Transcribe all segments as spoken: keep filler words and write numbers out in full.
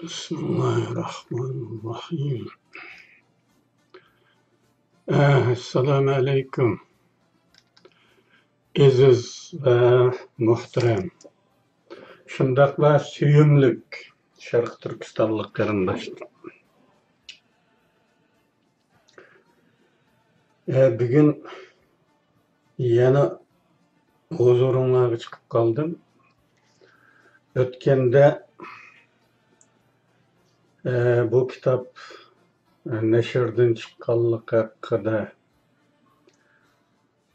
بىسمىللاھىرراھمانىرراھىم. ئەسسالامۇ ئەلەيكۇم، ئەزىز ۋە مۇھتەرەم، شۇنداقلا سۆيۈملۈك شەرقىي تۈركىستانلىق قېرىنداشلار. ئە، بۈگۈن يەنە ھۇزۇرۇڭلارغا چىقىپ قالدىم. ئۆتكەندە، ئە، بۇ كىتاب، ئە، نەشردىن چىققانلىقى ھەققىدە،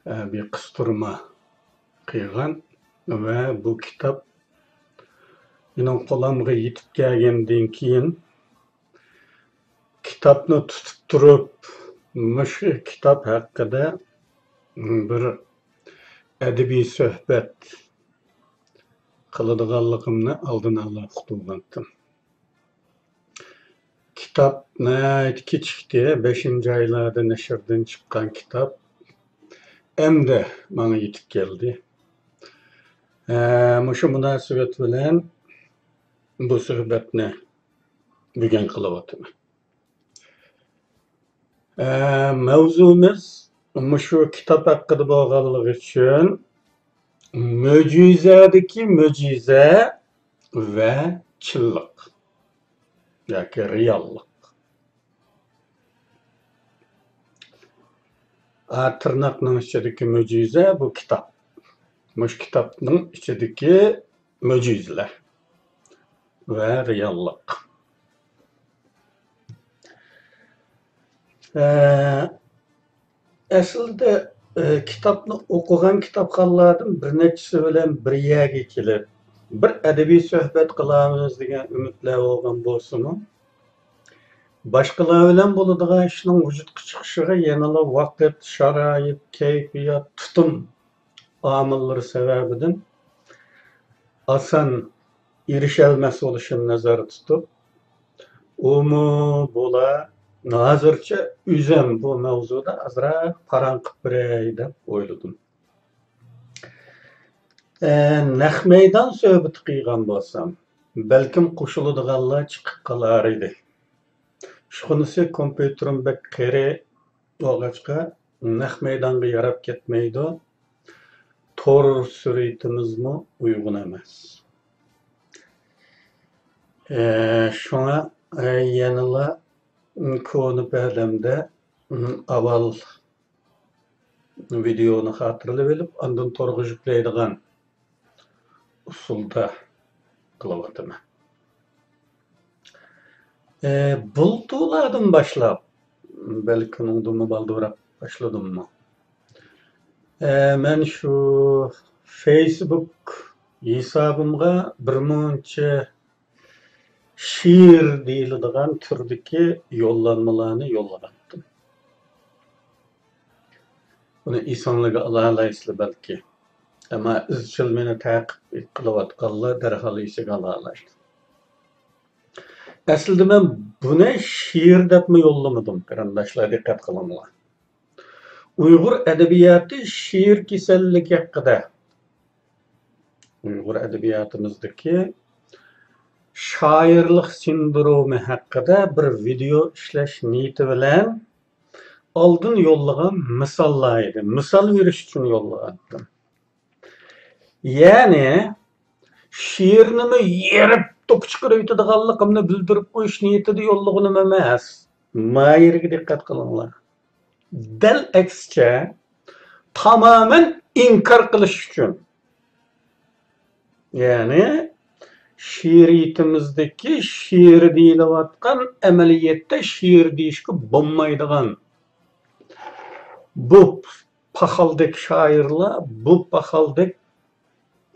ئە، بىر قىستۇرما قىلغان ۋە بۇ كىتاب مېنىڭ قولۇمغا يېتىپ كەلگەندىن كېيىن، كىتابنى تۇتۇپ تۇرۇپ، مۇشۇ كىتاب ھەققىدە بىر ئەدەبىي سۆھبەت قىلىدىغانلىقىمنى ئالدىن ئالا ئۇقتۇرغانتىم. كىتاب ناھايىتى كېچىكتى، بەشىنچى ئايلاردا نەشردىن چىققان كىتاب ئەمدى ماڭا يېتىپ كەلدى. ئە، مۇشۇ مۇناسىۋەت بىلەن بۇ سۆھبەتنى بۈگۈن قىلىۋاتىمەن. ئە، مەۋزۇمىز مۇشۇ كىتاب ھەققىدە بولغانلىقى ئۈچۈن، مۆجىزەدىكى مۆجىزە ۋە چىنلىق ياكى رېئاللىق. ئا، تىرناقنىڭ ئىچىدىكى مۆجىزە بۇ كىتاب. مۇشۇ كىتابنىڭ ئىچىدىكى مۆجىزىلەر ۋە رېئاللىق. ئە، ئەسلىدە، ئە، كىتابنى ئوقۇغان كىتابخانلاردىن بىر نەچچىسى بىلەن بىر يەرگە كېلىپ، بىر ئەدەبىي سۆھبەت قىلارمىز دېگەن ئۈمىدلەر بولغان بولسىمۇ، باشقىلار بىلەن بولىدىغان ئىشنىڭ ۋۇجۇدقا چىقىشىغا يەنىلا ۋاقىت، شارائىت، كەيپىيات، تۇتۇم ئامىللىرى سەۋەبىدىن ئاسان ئېرىشەلمەس بولۇشىنى نەزەردە تۇتۇپ، ئۇمۇ بولا، ھازىرچە ئۆزۈم بۇ مەۋزۇدا ئازراق پاراڭ قىلىپ بېرەي دەپ ئويلىدىم. ئە، نەق مەيدان سۆھبىتى قىلغان بولسام، بەلكىم قوشۇلىدىغانلار چىقىپ قالار ئىدى. ئىشخانىسى كومپيۇتېرىم بەك قېرى بولغاچقا، نەق مەيدانغا ياراپ كەتمەيدۇ. تور سۈرئىتىمىزمۇ ئۇيغۇن ئەمەس. ئە، شۇڭا، ئە، يەنىلا، م، كونا پەدەمدە، م، ئاۋۋال ۋىدېئونى خاتىرىلەۋېلىپ، ئاندىن تورغا يۈكلەيدىغان ئۇسۇلدا قىلىۋاتىمەن. ئە، بۇلتۇرلاردىن باشلاپ، بەلكى ئۇنىڭدىنمۇ بالدۇرراق باشلىدىممۇ؟ ئە، مەن شۇ فېيسبۇك ھېسابىمغا بىر مۇنچە شېئىر دېيىلىدىغان تۈردىكى يوللانمىلارنى يوللىغانتىم. بۇنى ئېسىڭلارگە ئالالايسىلەر بەلكى. ئەمما ئىزچىل مېنى تەقىب قىلىۋاتقانلار دەرھال ئېسىگە ئالالايدۇ. ئەسلىدە مەن بۇنى شېئىر دەپمۇ يوللىمىدىم، قېرىنداشلار، دىققەت قىلىڭلار. ئۇيغۇر ئەدەبىياتى شېئىر كېسەللىكى ھەققىدە، ئۇيغۇر ئەدەبىياتىمىزدىكى شائىرلىق سىندرومى ھەققىدە بىر ۋىدېئو ئىشلەش نىيىتى بىلەن ئالدىن يوللىغان مىساللار ئىدى. مىسال بېرىش ئۈچۈن يوللىغانتىم. يەنى شېئىرنىمۇ يېرىپ توپا چىقىرىۋېتىدىغانلىقىمنى بىلدۈرۈپ قويۇش نىيىتىدە يوللىغىنىم ئەمەس. ما يېرىگە دىققەت قىلىڭلار. دەل ئەكسىچە، تامامەن ئىنكار قىلىش ئۈچۈن. يەنى شېئىرىيىتىمىزدىكى شېئىر دېيىلىۋاتقان ئەمەلىيەتتە شېئىر دېيىشكە بولمايدىغان بۇ پاخالدەك شائىرلار، بۇ پاخالدەك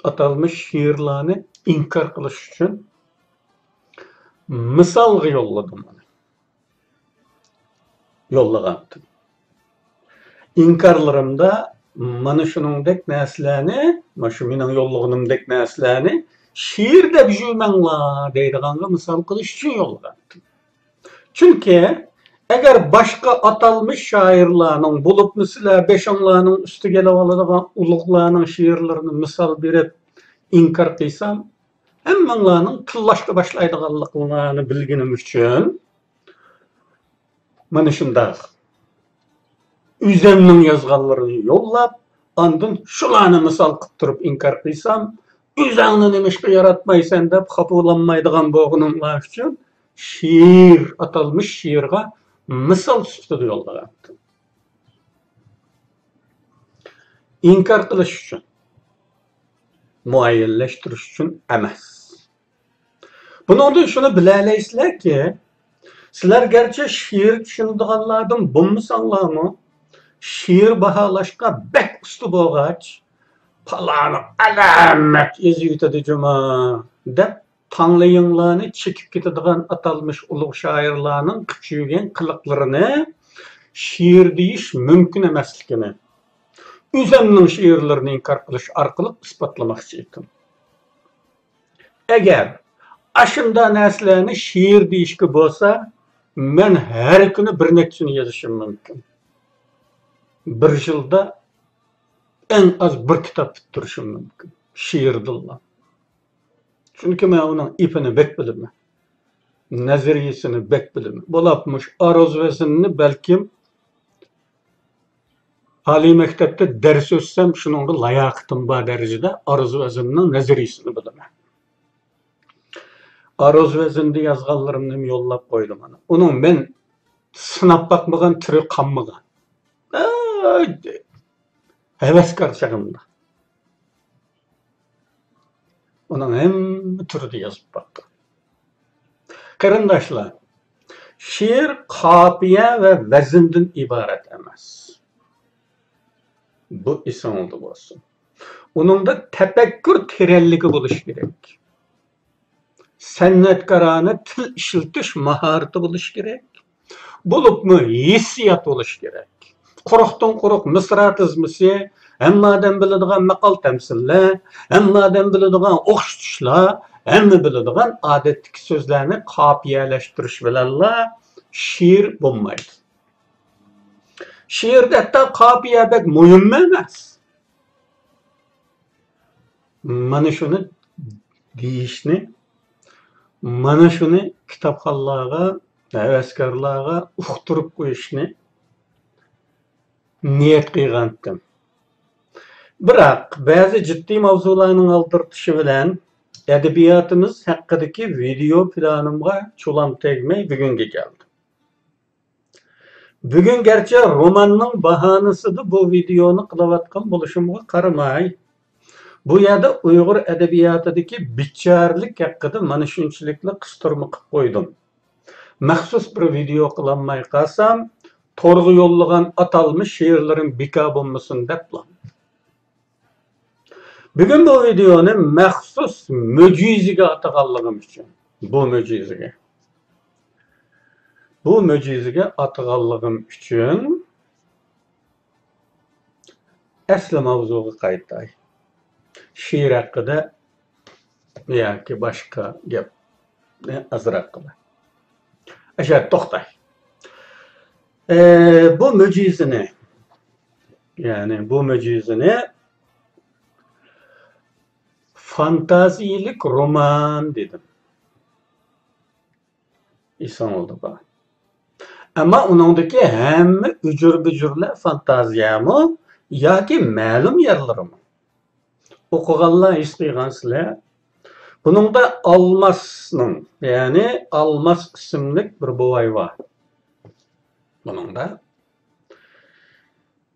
ئاتالمىش شېئىرلارنى ئىنكار قىلىش ئۈچۈن مىسالغا يوللىدىم ئۇنى. يوللىغانتىم. ئىنكارلىرىمدا مانا شۇنىڭدەك نەرسىلەرنى، مانا شۇ مېنىڭ يوللىغىنىمدەك نەرسىلەرنى شېئىر دەپ يۈرمەڭلار دەيدىغانغا مىسال قىلىش ئۈچۈن يوللىغانتىم. چۈنكى ئەگەر باشقا ئاتالمىش شائىرلارنىڭ، بولۇپمۇ سىلەر بېشىڭلارنىڭ ئۈستىگە ئېلىۋالىدىغان ئۇلۇغلارنىڭ شېئىرلىرىنى مىسال بېرىپ ئىنكار قىلسام، ھەممىڭلارنىڭ تىللاشقا باشلايدىغانلىقىڭلارنى بىلگىنىم ئۈچۈن، مانا شۇنداق ئۆزەمنىڭ يازغانلىرىنى يوللاپ، ئاندىن شۇلارنى مىسال قىلىپ تۇرۇپ ئىنكار قىلسام، ئۆزەڭنى نېمىشقا ياراتمايسەن دەپ خاپا بولالمايدىغان بولغىنىڭلار ئۈچۈن شېئىر، ئاتالمىش شېئىرغا مىسال سۈپىتىدە يوللىغانتىم. ئىنكار قىلىش ئۈچۈن، مۇئەييەنلەشتۈرۈش ئۈچۈن ئەمەس. بۇنىڭدىن شۇنى بىلەلەيسىلەركى، سىلەر گەرچە شېئىر چۈشىنىدىغانلاردىن بولمىساڭلارمۇ، شېئىر باھالاشقا بەك ئۇستا بولغاچ، پالانى ئەلەمەت يېزىۋېتىدۇ جۇما دەپ، تاڭلىيىڭلارنى چېكىپ كېتىدىغان ئاتالمىش ئۇلۇغ شائىرلارنىڭ قىچىيىگەن قىلىقلىرىنى شېئىر دېيىش مۇمكىن ئەمەسلىكىنى ئۆزەمنىڭ شېئىرلىرىنى ئىنكار قىلىش ئارقىلىق ئىسپاتلىماقچى ئىدىم. ئەگەر ئاشۇنداق نەرسىلەرنى شېئىر دېيىشكە بولسا، مەن ھەر كۈنى بىر نەچچىنى يېزىشىم مۇمكىن. بىر يىلدا ئەڭ ئاز بىر كىتاب پۈتتۈرۈشۈم مۇمكىن شېئىردىنلا. چۈنكى مەن ئۇنىڭ ئېپىنى بەك بىلىمەن. نەزەرىيىسىنى بەك بىلىمەن. بولۇپ مۇشۇ ئارۇز ۋەزىننى بەلكىم ئالىي مەكتەپتە دەرس ئۆتسەم، شۇنىڭغا لاياقىتىم بار دەرىجىدە ئارۇز ۋەزىننىڭ نەزەرىيىسىنى بىلىمەن. ئارۇز ۋەزىندە يازغانلىرىمنى يوللاپ قويدۇم ئانا. ئۇنىڭ مەن سىناپ باقمىغان تۈرى قالمىغان. ئەي، ھەۋەسكار چېغىمدا. ئۇنىڭ ھەممە تۈرىدە يازىپ باققان. قېرىنداشلار، شېئىر قاپىيە ۋە ۋەزىندىن ئىبارەت ئەمەس. بۇ ئېسىڭىزدە بولسۇن. ئۇنىڭدا تەپەككۇر تېرەنلىكى بولۇشى كېرەك. سەنئەتكارانە تىل ئىشلىتىش ماھارىتى بولۇشى كېرەك. بولۇپمۇ ھېسسىيات بولۇشى كېرەك. قۇرۇقتىن قۇرۇق مىسرا تىزمىسى، ھەممە ئادەم بىلىدىغان ماقال تەمسىللەر، ھەممە ئادەم بىلىدىغان ئوخشىتىشلار، ھەممە بىلىدىغان ئادەتتىكى سۆزلەرنى قاپىيەلەشتۈرۈش بىلەنلا شېئىر بولمايدۇ. شېئىردا ھەتتا قاپىيە بەك مۇھىممۇ ئەمەس. مانا شۇنى دېيىشنى، مانا شۇنى كىتابخانلارغا، ھەۋەسكارلارغا ئۇقتۇرۇپ قويۇشنى نىيەت قىلغانتىم. بىراق، بەزى جىددىي ماۋزۇلارنىڭ ئالدىرىتىشى بىلەن ئەدەبىياتىمىز ھەققىدىكى ۋىدېئو پىلانىمغا چۇلام تەگمەي بۈگۈنگە كەلدىم. بۈگۈن گەرچە روماننىڭ باھانىسىدا بۇ ۋىدېئونى قىلىۋاتقان بولۇشۇمغا قارىماي، بۇ يەردە ئۇيغۇر ئەدەبىياتىدىكى بىچارىلىك ھەققىدە مانا شۇنچىلىكلا قىستۇرما قىلىپ قويدۇم. مەخسۇس بىر ۋىدېئو قىلالماي قالسام، تورغا يوللىغان ئاتالمىش شېئىرلىرىم بىكار بولمىسۇن دەپلا. بۈگۈن بۇ ۋىدېئونى مەخسۇس مۆجىزىگە ئاتىغانلىقىم ئۈچۈن، بۇ مۆجىزىگە، بۇ مۆجىزىگە ئاتىغانلىقىم ئۈچۈن ئەسلى ماۋزۇغا قايتاي. شېئىر ھەققىدە ياكى باشقا گەپنى ئازراق قىلاي. ئاشۇ يەردە توختاي. ئە، بۇ مۆجىزىنى، يەنى بۇ مۆجىزىنى فانتازىيىلىك رومان دېدىم. ئېسىڭىزدە بار. ئەمما ئۇنىڭدىكى ھەممە ئۈجۈر-بۈجۈرلەر فانتازىيەمۇ ياكى مەلۇم يەرلىرىمۇ؟ ئوقۇغانلار ھېس قىلغانسىلەر. بۇنىڭدا ئالماسنىڭ، يەنى ئالماس ئىسىملىك بىر بوۋاي بار. بۇنىڭدا،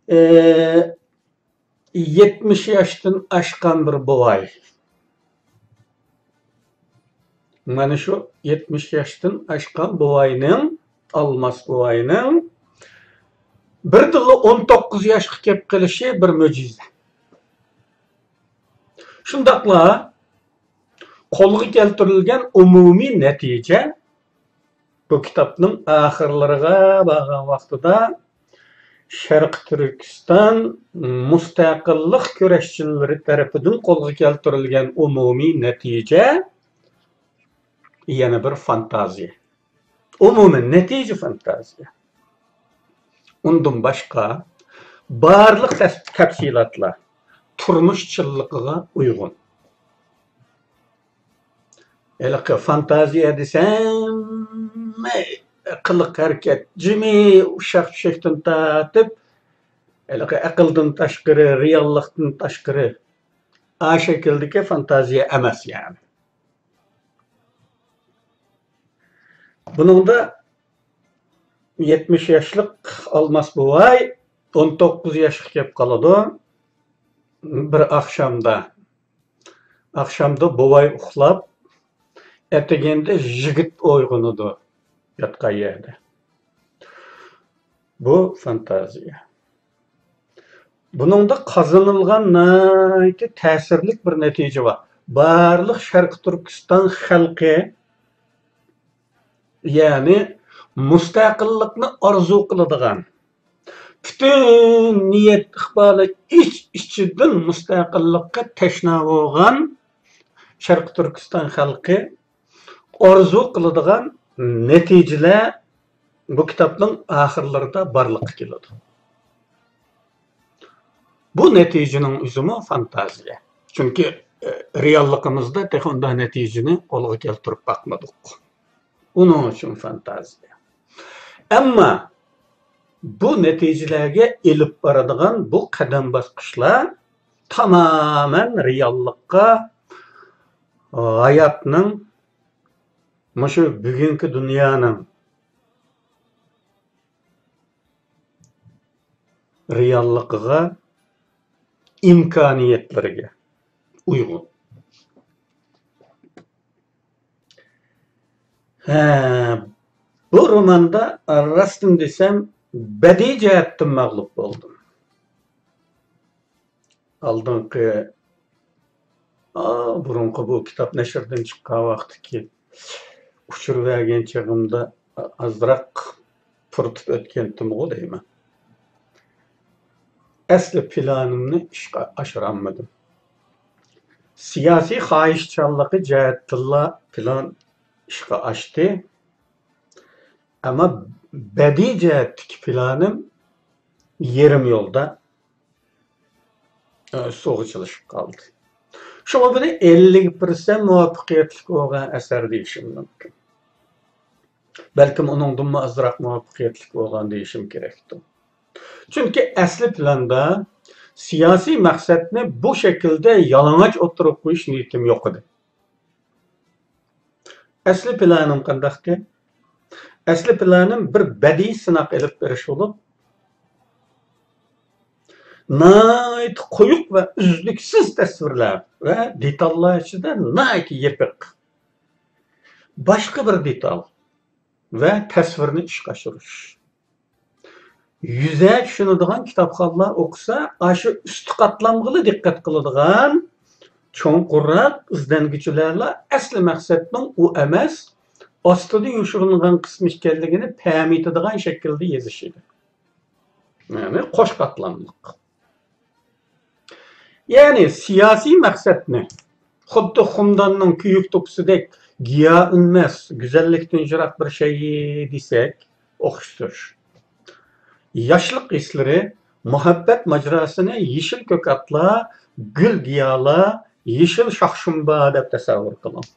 ئى، يەتمىش ياشتىن ئاشقان بىر بوۋاي. مانا شۇ يەتمىش ياشتىن ئاشقان بوۋاينىڭ، ئالماس بوۋاينىڭ بىردىنلا ئون توققۇز ياشقا كېلىپ قېلىشى بىر مۆجىزە. شۇنداقلا قولغا كەلتۈرۈلگەن ئومۇمىي نەتىجە، بۇ كىتابنىڭ ئاخىرلىرىغا بارغان ۋاقتىدا شەرقىي تۈركىستان مۇستەقىللىق كۈرەشچىلىرى تەرىپىدىن قولغا كەلتۈرۈلگەن ئومۇمىي نەتىجە يەنە بىر فانتازىيە. ئومۇمەن، نەتىجە فانتازىيە. ئۇندىن باشقا بارلىق تەس-، تەپسىلاتلار تۇرمۇش چىنلىقىغا ئۇيغۇن. ھېلىقى فانتازىيە دېسەم، قىلىق ھەرىكەت جىمى، ئۇششاق چۈشەكتىن تارتىپ، ھېلىقى ئەقىلدىن تاشقىرى، رېئاللىقتىن تاشقىرى، ئا شەكىلدىكى فانتازىيە ئەمەس، يەنى. بۇنىڭدا يەتمىش ياشلىق ئالماس بوۋاي ئون توققۇز ياشقا كېلىپ قالىدۇ. بىر ئاخشامدا، ئاخشامدا بوۋاي ئۇخلاپ، ئەتىگەندە يىگىت ئويغىنىدۇ ياتقان يەردە. بۇ فانتازىيە. بۇنىڭدا قازىنىلغان ناھايىتى تەسىرلىك بىر نەتىجە بار. بارلىق شەرقىي تۈركىستان خەلقى، يەنى مۇستەقىللىقنى ئارزۇ قىلىدىغان، پۈتۈن نىيەت ئىقبالى ئىچ-ئىچىدىن مۇستەقىللىققا تەشنا بولغان شەرقىي تۈركىستان خەلقى ئارزۇ قىلىدىغان نەتىجىلەر بۇ كىتابنىڭ ئاخىرلىرىدا بارلىققا كېلىدۇ. بۇ نەتىجىنىڭ ئۆزىمۇ فانتازىيە. چۈنكى، ئە، رېئاللىقىمىزدا تېخى ئۇنداق نەتىجىنى قولغا كەلتۈرۈپ باقمىدۇق. ئۇنىڭ ئۈچۈن فانتازىيە. ئەمما بۇ نەتىجىلەرگە ئېلىپ بارىدىغان بۇ قەدەم باسقۇچلار تامامەن رېئاللىققا، ھاياتنىڭ، مۇشۇ بۈگۈنكى دۇنيانىڭ رېئاللىقىغا، ئىمكانىيەتلىرىگە ئۇيغۇن. ھە، بۇ روماندا راستىنى دېسەم، بەدىئىي جەھەتتىن مەغلۇپ بولدۇم. ئالدىنقى، ئا، بۇرۇنقى بۇ كىتاب نەشردىن چىققان ۋاقتىكى ئۇچۇر بەرگەن چېغىمدا ئازراق پۇرىتىپ ئۆتكەنتىمغۇ دەيمەن. ئەسلى پىلانىمنى ئىشقا ئاشۇرالمىدىم. سىياسىي خاھىشچانلىقى جەھەتتىنلا پىلان ئىشقا ئاشتى. ئەمما بەدىئىي جەھەتتىكى پىلانىم يېرىم يولدا، ئە، سۇغا چىلىشىپ قالدى. شۇڭا بۇنى ئەللىك پىرسەنت مۇۋەپپەقىيەتلىك بولغان ئەسەر دېيىشىم مۇمكىن. بەلكىم ئۇنىڭدىنمۇ ئازراق مۇۋەپپەقىيەتلىك بولغان دېيىشىم كېرەكتۇ. چۈنكى ئەسلى پىلاندا سىياسىي مەقسەتنى بۇ شەكىلدە يالىڭاچ ئوتتۇرىغا قويۇش نىيىتىم يوق ئىدى. ئەسلى پىلانىم قانداقتى؟ ئەسلى پىلانىم بىر بەدىئىي سىناق ئېلىپ بېرىش بولۇپ، ناھايىتى قويۇق ۋە ئۈزلۈكسىز تەسۋىرلەر ۋە دېتاللار ئىچىدە ناھايىتى يېپىق، باشقا بىر دېتال ۋە تەسۋىرنى ئىشقا ئاشۇرۇش. يۈزە چۈشىنىدىغان كىتابخانلار ئوقۇسا، ئاشۇ ئۈستى قاتلامغىلا دىققەت قىلىدىغان چوڭقۇرراق ئىزدەنگۈچىلەرلا ئەسلى مەقسەتنىڭ ئۇ ئەمەس، ئاستىدا يوشۇرۇنغان قىسمى ئىكەنلىكىنى پەمىيتىدىغان شەكىلدە يېزىش ئىدى. يەنى قوش قاتلاملىق. يەنى سىياسىي مەقسەتنى خۇددى خۇمداننىڭ كۆيۈك توپىسىدەك گىياھ ئۈنمەس، گۈزەللىكتىن يىراق بىر شەيئى دېسەك، ئوخشىتىش. ياشلىق ھېسلىرى، مۇھەببەت ماجىراسىنى يېشىل كۆكاتلار، گۈل گىيالار، يېشىل شاخشۇمبا دەپ تەسەۋۋۇر قىلىڭ.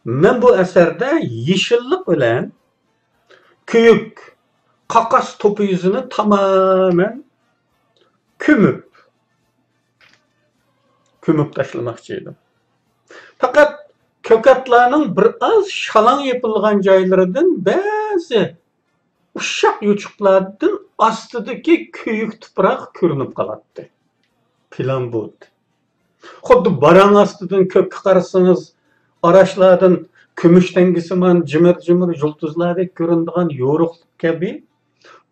مەن بۇ ئەسەردە يېشىللىق بىلەن كۆيۈك قاقاس توپا يۈزىنى تامامەن كۆمۈپ، كۆمۈپ تاشلىماقچى ئىدىم. پەقەت كۆكاتلارنىڭ بىر ئاز شالاڭ يېپىلغان جايلىرىدىن بەزى ئۇششاق يوچۇقلاردىن ئاستىدىكى كۆيۈك تۇپراق كۆرۈنۈپ قالاتتى. پىلان بۇ ئىدى. خۇددى باراڭ ئاستىدىن كۆككە قارىسىڭىز، ئاراچلاردىن كۈمۈش تەڭگىسىمان جىمىر-جىمىر يۇلتۇزلاردەك كۆرۈنىدىغان يورۇقلۇق كەبى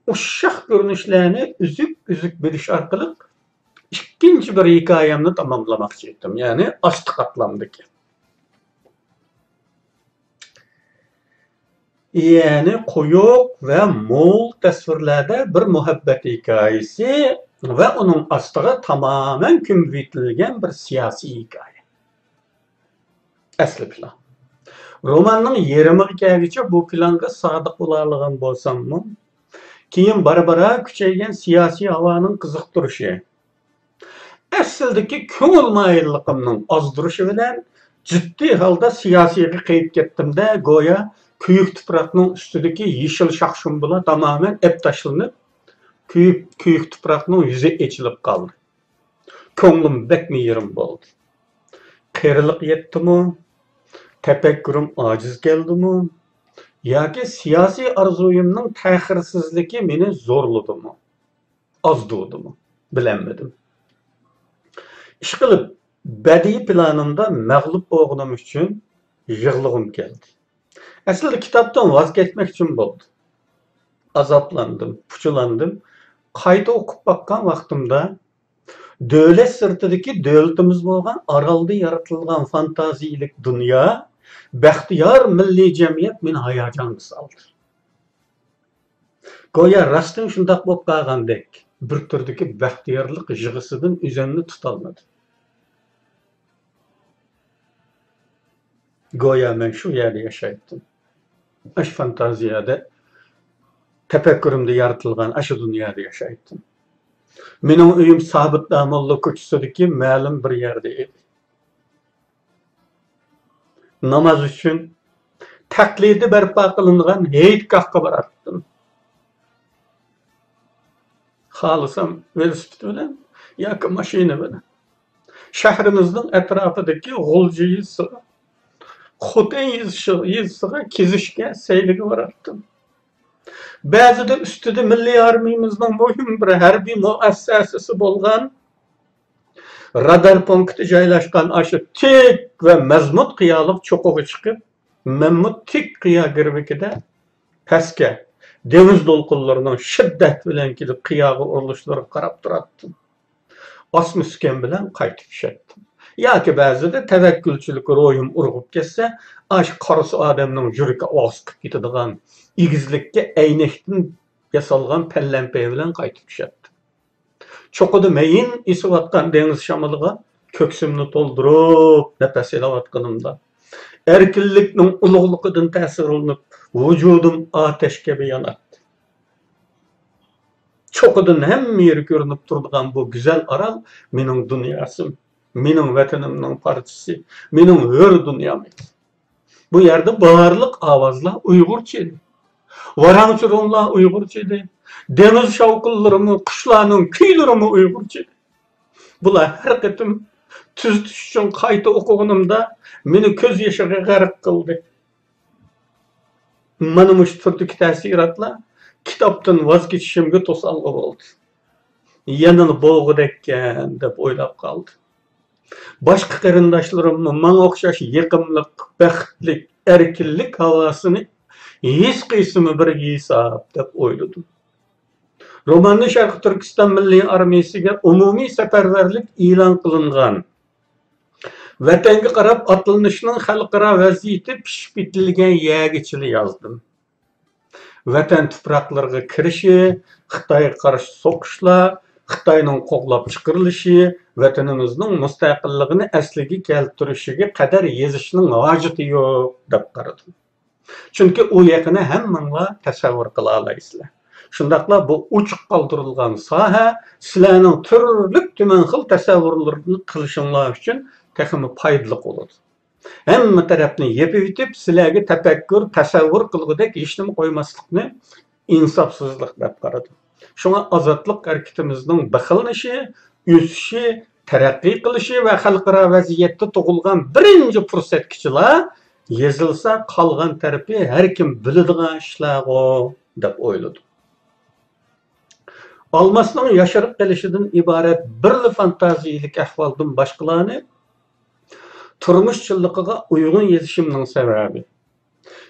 ئۇششاق كۆرۈنۈشلەرنى ئۈزۈك-ئۈزۈك بىلىش ئارقىلىق ئىككىنچى بىر ھېكايەمنى تاماملىماقچى ئىدىم، يەنى ئاستى قاتلامدىكى. يەنى قويۇق ۋە مول تەسۋىرلەردە بىر مۇھەببەت ھېكايىسى ۋە ئۇنىڭ ئاستىغا تامامەن كۆمۈۋېتىلگەن بىر سىياسىي ھېكايە. ئەسلى پىلان. روماننىڭ يېرىمىغا كەلگۈچە بۇ پىلانغا سادىق بولالىغان بولساممۇ، كېيىن بارا-بارا كۈچەيگەن سىياسىي ھاۋانىڭ قىزىقتۇرۇشى، ئەسلىدىكى كۆڭۈل مايىللىقىمنىڭ ئازدۇرۇشى بىلەن جىددىي ھالدا سىياسىيغا قېيىپ كەتتىم-دە، گويا كۆيۈك تۇپراقنىڭ ئۈستىدىكى يېشىل شاخ-شۇمبىلار تامامەن ئەپ تاشلىنىپ، كۆيۈك، كۆيۈك تۇپراقنىڭ يۈزى ئېچىلىپ قالدى. كۆڭلۈم بەكمۇ يېرىم بولدى. قېرىلىق يەتتىمۇ؟ تەپەككۇرۇم ئاجىز كەلدىمۇ؟ ياكى سىياسىي ئارزۇيۇمنىڭ تەخىرسىزلىكى مېنى زورلىدىمۇ؟ ئازدۇردىمۇ؟ بىلەلمىدىم. ئىشقىلىپ، بەدىئىي پىلانىمدا مەغلۇپ بولغىنىم ئۈچۈن يىغلىغۇم كەلدى. ئەسلىدە كىتابتىن ۋاز كەچمەكچىم بولدى. ئازابلاندىم، پۇچىلاندىم. قايتا ئوقۇپ باققان ۋاقتىمدا، دۆلەت سىرتىدىكى دۆلىتىمىز بولغان ئارالدا يارىتىلغان فانتازىيىلىك دۇنيا، بەختىيار مىللىي جەمئىيەت مېنى ھاياجانغا سالدى. گويا راستتىن شۇنداق بولۇپ قالغاندەك، بىر تۈردىكى بەختىيارلىق يىغىسىدىن ئۆزۈمنى تۇتالمىدىم. گويا مەن شۇ يەردە ياشايتتىم. ئاشۇ فانتازىيەدە، تەپەككۇرۇمدا يارىتىلغان ئاشۇ دۇنيادا ياشايتتىم. مېنىڭ ئۆيۈم سابىت داموللا كوچىسىدىكى مەلۇم بىر يەردە ئىدى. ناماز ئۈچۈن تەقلىدىي بەرپا قىلىنغان ھېيتگاھقا باراتتىم. خالىسام ۋېلىسىپىت بىلەن ياكى ماشىنا بىلەن شەھىرىمىزنىڭ ئەتراپىدىكى غۇلجا يېزىسىغا، خوتەن يېزىسىغا كېزىشكە، سەيلىگە باراتتىم. بەزىدە ئۈستىدە مىللىي ئارمىيىمىزنىڭ مۇھىم بىر ھەربىي مۇئەسسەسىسى بولغان رادار پونكىتى جايلاشقان ئاشۇ تىك ۋە مەزمۇت قىيالىق چوققىغا چىقىپ، مەنمۇ تىك قىيا گىرۋىكىدە پەسكە، دېڭىز دولقۇنلىرىنىڭ شىددەت بىلەن كېلىپ قىياغا ئۇرۇلۇشلىرىغا قاراپ تۇراتتىم. ئاسما ئۈسكۈن بىلەن قايتىپ چۈشەتتىم. ياكى بەزىدە تەۋەككۈلچىلىك روھىم ئۇرغۇپ كەتسە، ئاشۇ قارىسا ئادەمنىڭ يۈرىكى ئاۋۇز قىلىپ كېتىدىغان ئېگىزلىككە ئەينەكتىن ياسالغان پەلەمپەي بىلەن قايتىپ چۈشەتتىم. چوققىدا مەيىن ئېسىۋاتقان دېڭىز شامىلىغا كۆكسۈمنى تولدۇرۇپ نەپەس ئېلىۋاتقىنىمدا، ئەركىنلىكنىڭ ئۇلۇغلۇقىدىن تەسىرلىنىپ، ۋۇجۇدۇم ئاتەش كەبى ياناتتى. چوققىدىن ھەممە يېرى كۆرۈنۈپ تۇرىدىغان بۇ گۈزەل ئارال مېنىڭ دۇنياسىم، مېنىڭ ۋەتىنىمنىڭ پارچىسى، مېنىڭ ھۆر دۇنيام ئىدى. بۇ يەردە بارلىق ئاۋازلار ئۇيغۇرچە ئىدى. ۋاراڭ-چۇرۇڭلار ئۇيغۇرچە ئىدى. دېڭىز شاۋقۇنلىرىمۇ، قۇشلارنىڭ كۈيلىرىمۇ ئۇيغۇرچە ئىدى. بۇلار ھەر قېتىم تۈزىتىش ئۈچۈن قايتا ئوقۇغىنىمدا مېنى كۆز يېشىغا غەرق قىلدى. مانا مۇشۇ تۈردىكى تەسىراتلار كىتابتىن ۋاز كېچىشىمگە توسالغۇ بولدى. يەنىلا بولغۇدەككەن دەپ ئويلاپ قالدىم. باشقا قېرىنداشلىرىممۇ ماڭا ئوخشاش يېقىملىق، بەختلىك، ئەركىنلىك ھاۋاسىنى ھېس قىلسىمۇ بىر ھېساب دەپ ئويلىدىم. روماننى شەرقىي تۈركىستان مىللىي ئارمىيىسىگە ئومۇمىي سەپەرۋەرلىك ئېلان قىلىنغان، ۋەتەنگە قاراپ ئاتلىنىشنىڭ خەلقئارا ۋەزىيىتى پىشىپ يېتىلگەن يەرگىچىلا يازدىم. ۋەتەن تۇپراقلىرىغا كىرىشى، خىتايغا قارشى سوقۇشلار، خىتاينىڭ قوغلاپ چىقىرىلىشى، ۋەتىنىمىزنىڭ مۇستەقىللىقىنى ئەسلىگە كەلتۈرۈشىگە قەدەر يېزىشنىڭ ھاجىتى يوق، دەپ قارىدىم. چۈنكى ئۇ يېقىنى ھەممىڭلار تەسەۋۋۇر قىلالايسىلەر. شۇنداقلا بۇ ئوچۇق قالدۇرۇلغان ساھە سىلەرنىڭ تۈرلۈك تۈمەن خىل تەسەۋۋۇرلىرىنى قىلىشىڭلار ئۈچۈن تېخىمۇ پايدىلىق بولىدۇ. ھەممە تەرەپنى يېپىۋېتىپ، سىلەرگە تەپەككۇر، تەسەۋۋۇر قىلغۇدەك ھېچنېمە قويماسلىقنى ئىنساپسىزلىق دەپ قارىدىم. شۇڭا ئازادلىق ھەرىكىتىمىزنىڭ بىخلىنىشى، ئۆسۈشى، تەرەققىي قىلىشى ۋە خەلقئارا ۋەزىيەتتە تۇغۇلغان بىرىنچى پۇرسەتكىچىلا يېزىلسا، قالغان تەرىپى ھەر كىم بىلىدىغان ئىشلارغۇ، دەپ ئويلىدىم. ئالماسنىڭ ياشىرىپ قېلىشىدىن ئىبارەت بىرلا فانتازىيىلىك ئەھۋالدىن باشقىلارنى تۇرمۇش چىنلىقىغا ئۇيغۇن يېزىشىمنىڭ سەۋەبى،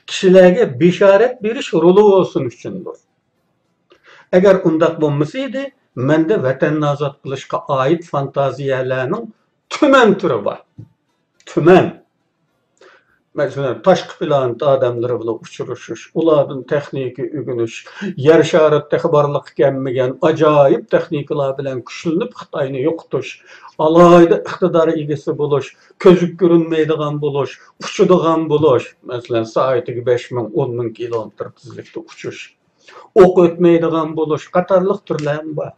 كىشىلەرگە بېشارەت بېرىش رولى بولسۇن ئۈچۈندۇر. ئەگەر ئۇنداق بولمىسىدى، مەندە ۋەتەننى ئازاد قىلىشقا ئائىت فانتازىيەلەرنىڭ تۈمەن تۈرى بار. تۈمەن. مەسىلەن، تاشقى پلانېتا ئادەملىرى بىلەن ئۇچرىشىش، ئۇلاردىن تېخنىكا ئۆگىنىش، يەر شارىدا تېخى بارلىققا كەلمىگەن ئاجايىپ تېخنىكىلار بىلەن كۈچلىنىپ خىتاينى يوقىتىش، ئالاھىدە ئىقتىدار ئىگىسى بولۇش، كۆزگە كۆرۈنمەيدىغان بولۇش، ئۇچىدىغان بولۇش، مەسىلەن، سائىتىگە بەش مىڭ، ئون مىڭ كىلومېتىر تېزلىكتە ئۇچۇش، ئوق ئۆتمەيدىغان بولۇش قاتارلىق تۈرلەرمۇ بار.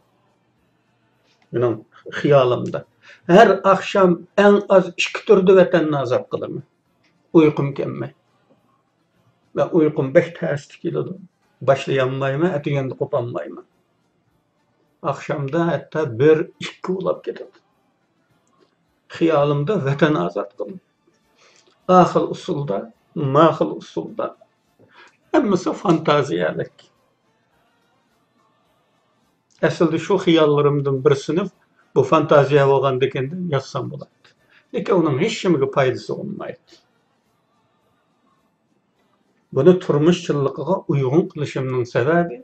مېنىڭ خىيالىمدا. ھەر ئاخشام ئەڭ ئاز ئىككى تۈردە ۋەتەننى ئازاد قىلىمەن. ئۇيقۇم كەلمەي. مەن ئۇيقۇم بەك تەستە كېلىدۇ. باشلىيالمايمەن، ئەتىگەندە قوپالمايمەن. ئاخشامدا ھەتتا بىر، ئىككى بولاپ كېتىدۇ. خىيالىمدا ۋەتەن ئازاد قىلىمەن. ئا خىل ئۇسۇلدا، ما خىل ئۇسۇلدا. ھەممىسى فانتازىيەلىك. ئەسلىدە شۇ خىياللىرىمدىن بىرسىنى بۇ فانتازىيە بولغاندىكىن دەپ يازسام بولاتتى. لېكىن ئۇنىڭ ھېچنېمىگە پايدىسى بولمايدۇ. بۇنى تۇرمۇش چىنلىقىغا ئۇيغۇن قىلىشىمنىڭ سەۋەبى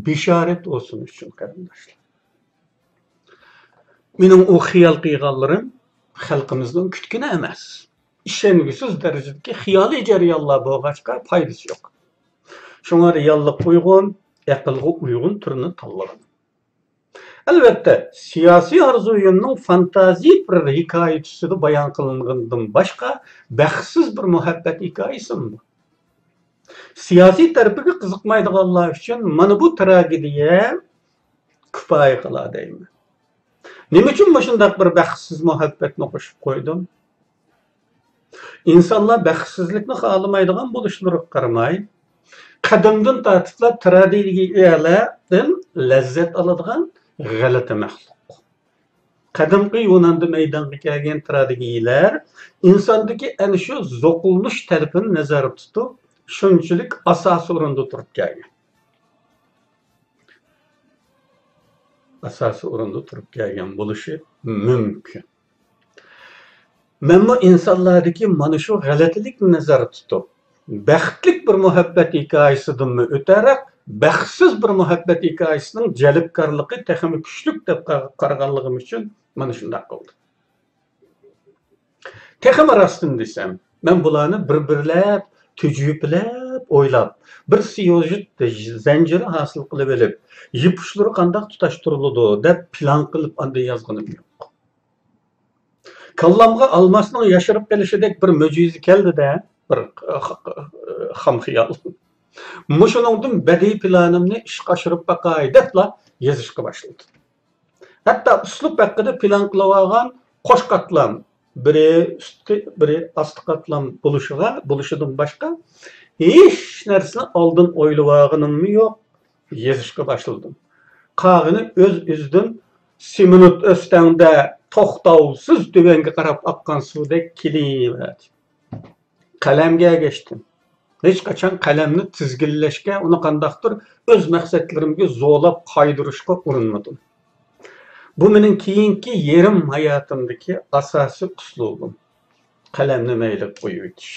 بېشارەت بولسۇن ئۈچۈن، قېرىنداشلار. مېنىڭ ئۇ خىيال قىلغانلىرىم خەلقىمىزنىڭ كۈتكىنى ئەمەس. ئىشەنگۈسىز دەرىجىدىكى خىيالىي جەريانلار بولغاچقا پايدىسى يوق. شۇڭا رېئاللىققا ئۇيغۇن، ئەقىلگە ئۇيغۇن تۈرنى تاللىغىن. ئەلۋەتتە، سىياسىي ئارزۇيۇمنىڭ فانتازىيە بىر ھېكايە تۈسىدە بايان قىلىنغىنىدىن باشقا بەختسىز بىر مۇھەببەت ھېكايىسىمۇ بار. سىياسىي تەرىپىگە قىزىقمايدىغانلار ئۈچۈن مانا بۇ تراگېدىيە كۇپايە قىلار دەيمەن. نېمە ئۈچۈن مۇشۇنداق بىر بەختسىز مۇھەببەتنى قوشۇپ قويدۇم؟ ئىنسانلار بەختسىزلىكنى خالىمايدىغان بولۇشلىرىغا قارىماي، قەدىمدىن تارتىپلا تراگېدىيەلەردىن لەززەت ئالىدىغان غەلىتە مەخلۇق. قەدىمكى يۇناندا مەيدانغا كەلگەن تراگېدىيەلەر ئىنساندىكى ئەنە شۇ زوقلىنىش تەلىپىنى نەزەردە تۇتۇپ، شۇنچىلىك ئاساسىي ئورۇندا تۇرۇپ كەلگەن. ئاساسىي ئورۇندا تۇرۇپ كەلگەن بولۇشى مۇمكىن. مەنمۇ ئىنسانلاردىكى مانا شۇ غەلىتىلىكنى نەزەردە تۇتۇپ، بەختلىك بىر مۇھەببەت ھېكايىسىدىنمۇ ئۆتەرەك، بەختسىز بىر مۇھەببەت ھېكايىسىنىڭ جەلپكارلىقى تېخىمۇ كۈچلۈك دەپ قا-، قارىغانلىقىم ئۈچۈن مانا شۇنداق قىلدىم. تېخىمۇ راستىنى دېسەم، مەن بۇلارنى بىر-بىرلەپ، تۈجۈپىلەپ ئويلاپ، بىر سيۇژېت زەنجىرى ھاسىل قىلىۋېلىپ، يىپ ئۇچلىرى قانداق تۇتاشتۇرۇلىدۇ دەپ پىلان قىلىپ ئاندىن يازغىنىم يوق. كاللامغا ئالماسنىڭ ياشىرىپ قېلىشىدەك بىر مۆجىزە كەلدى-دە، بىر خام خىيال. مۇشۇنىڭدىن بەدىئىي پىلانىمنى ئىشقا ئاشۇرۇپ باقاي دەپلا يېزىشقا باشلىدىم. ھەتتا ئۇسلۇب ھەققىدە پىلان قىلىۋالغان قوش قاتلام، بىرى ئۈستى، بىرى ئاستى قاتلام بولۇشىغا، بولۇشىدىن باشقا ھېچ نەرسىنى ئالدىن ئويلىۋالغىنىممۇ يوق، يېزىشقا باشلىدىم. قالغىنى ئۆز-ئۆزىدىن سېمېنت ئۆستەڭدە توختاۋسىز تۆۋەنگە قاراپ ئاققان سۇدەك كېلىۋەردى. قەلەمگە ئەگەشتىم. ھېچقاچان قەلەمنى تىزگىنلەشكە، ئۇنى قانداقتۇر ئۆز مەقسەتلىرىمگە زورلاپ قايدۇرۇشقا ئۇرۇنمىدىم. بۇ مېنىڭ كېيىنكى يېرىم ھاياتىمدىكى ئاساسىي ئۇسلۇبۇم. قەلەمنى مەيلىگە قويۇۋېتىش.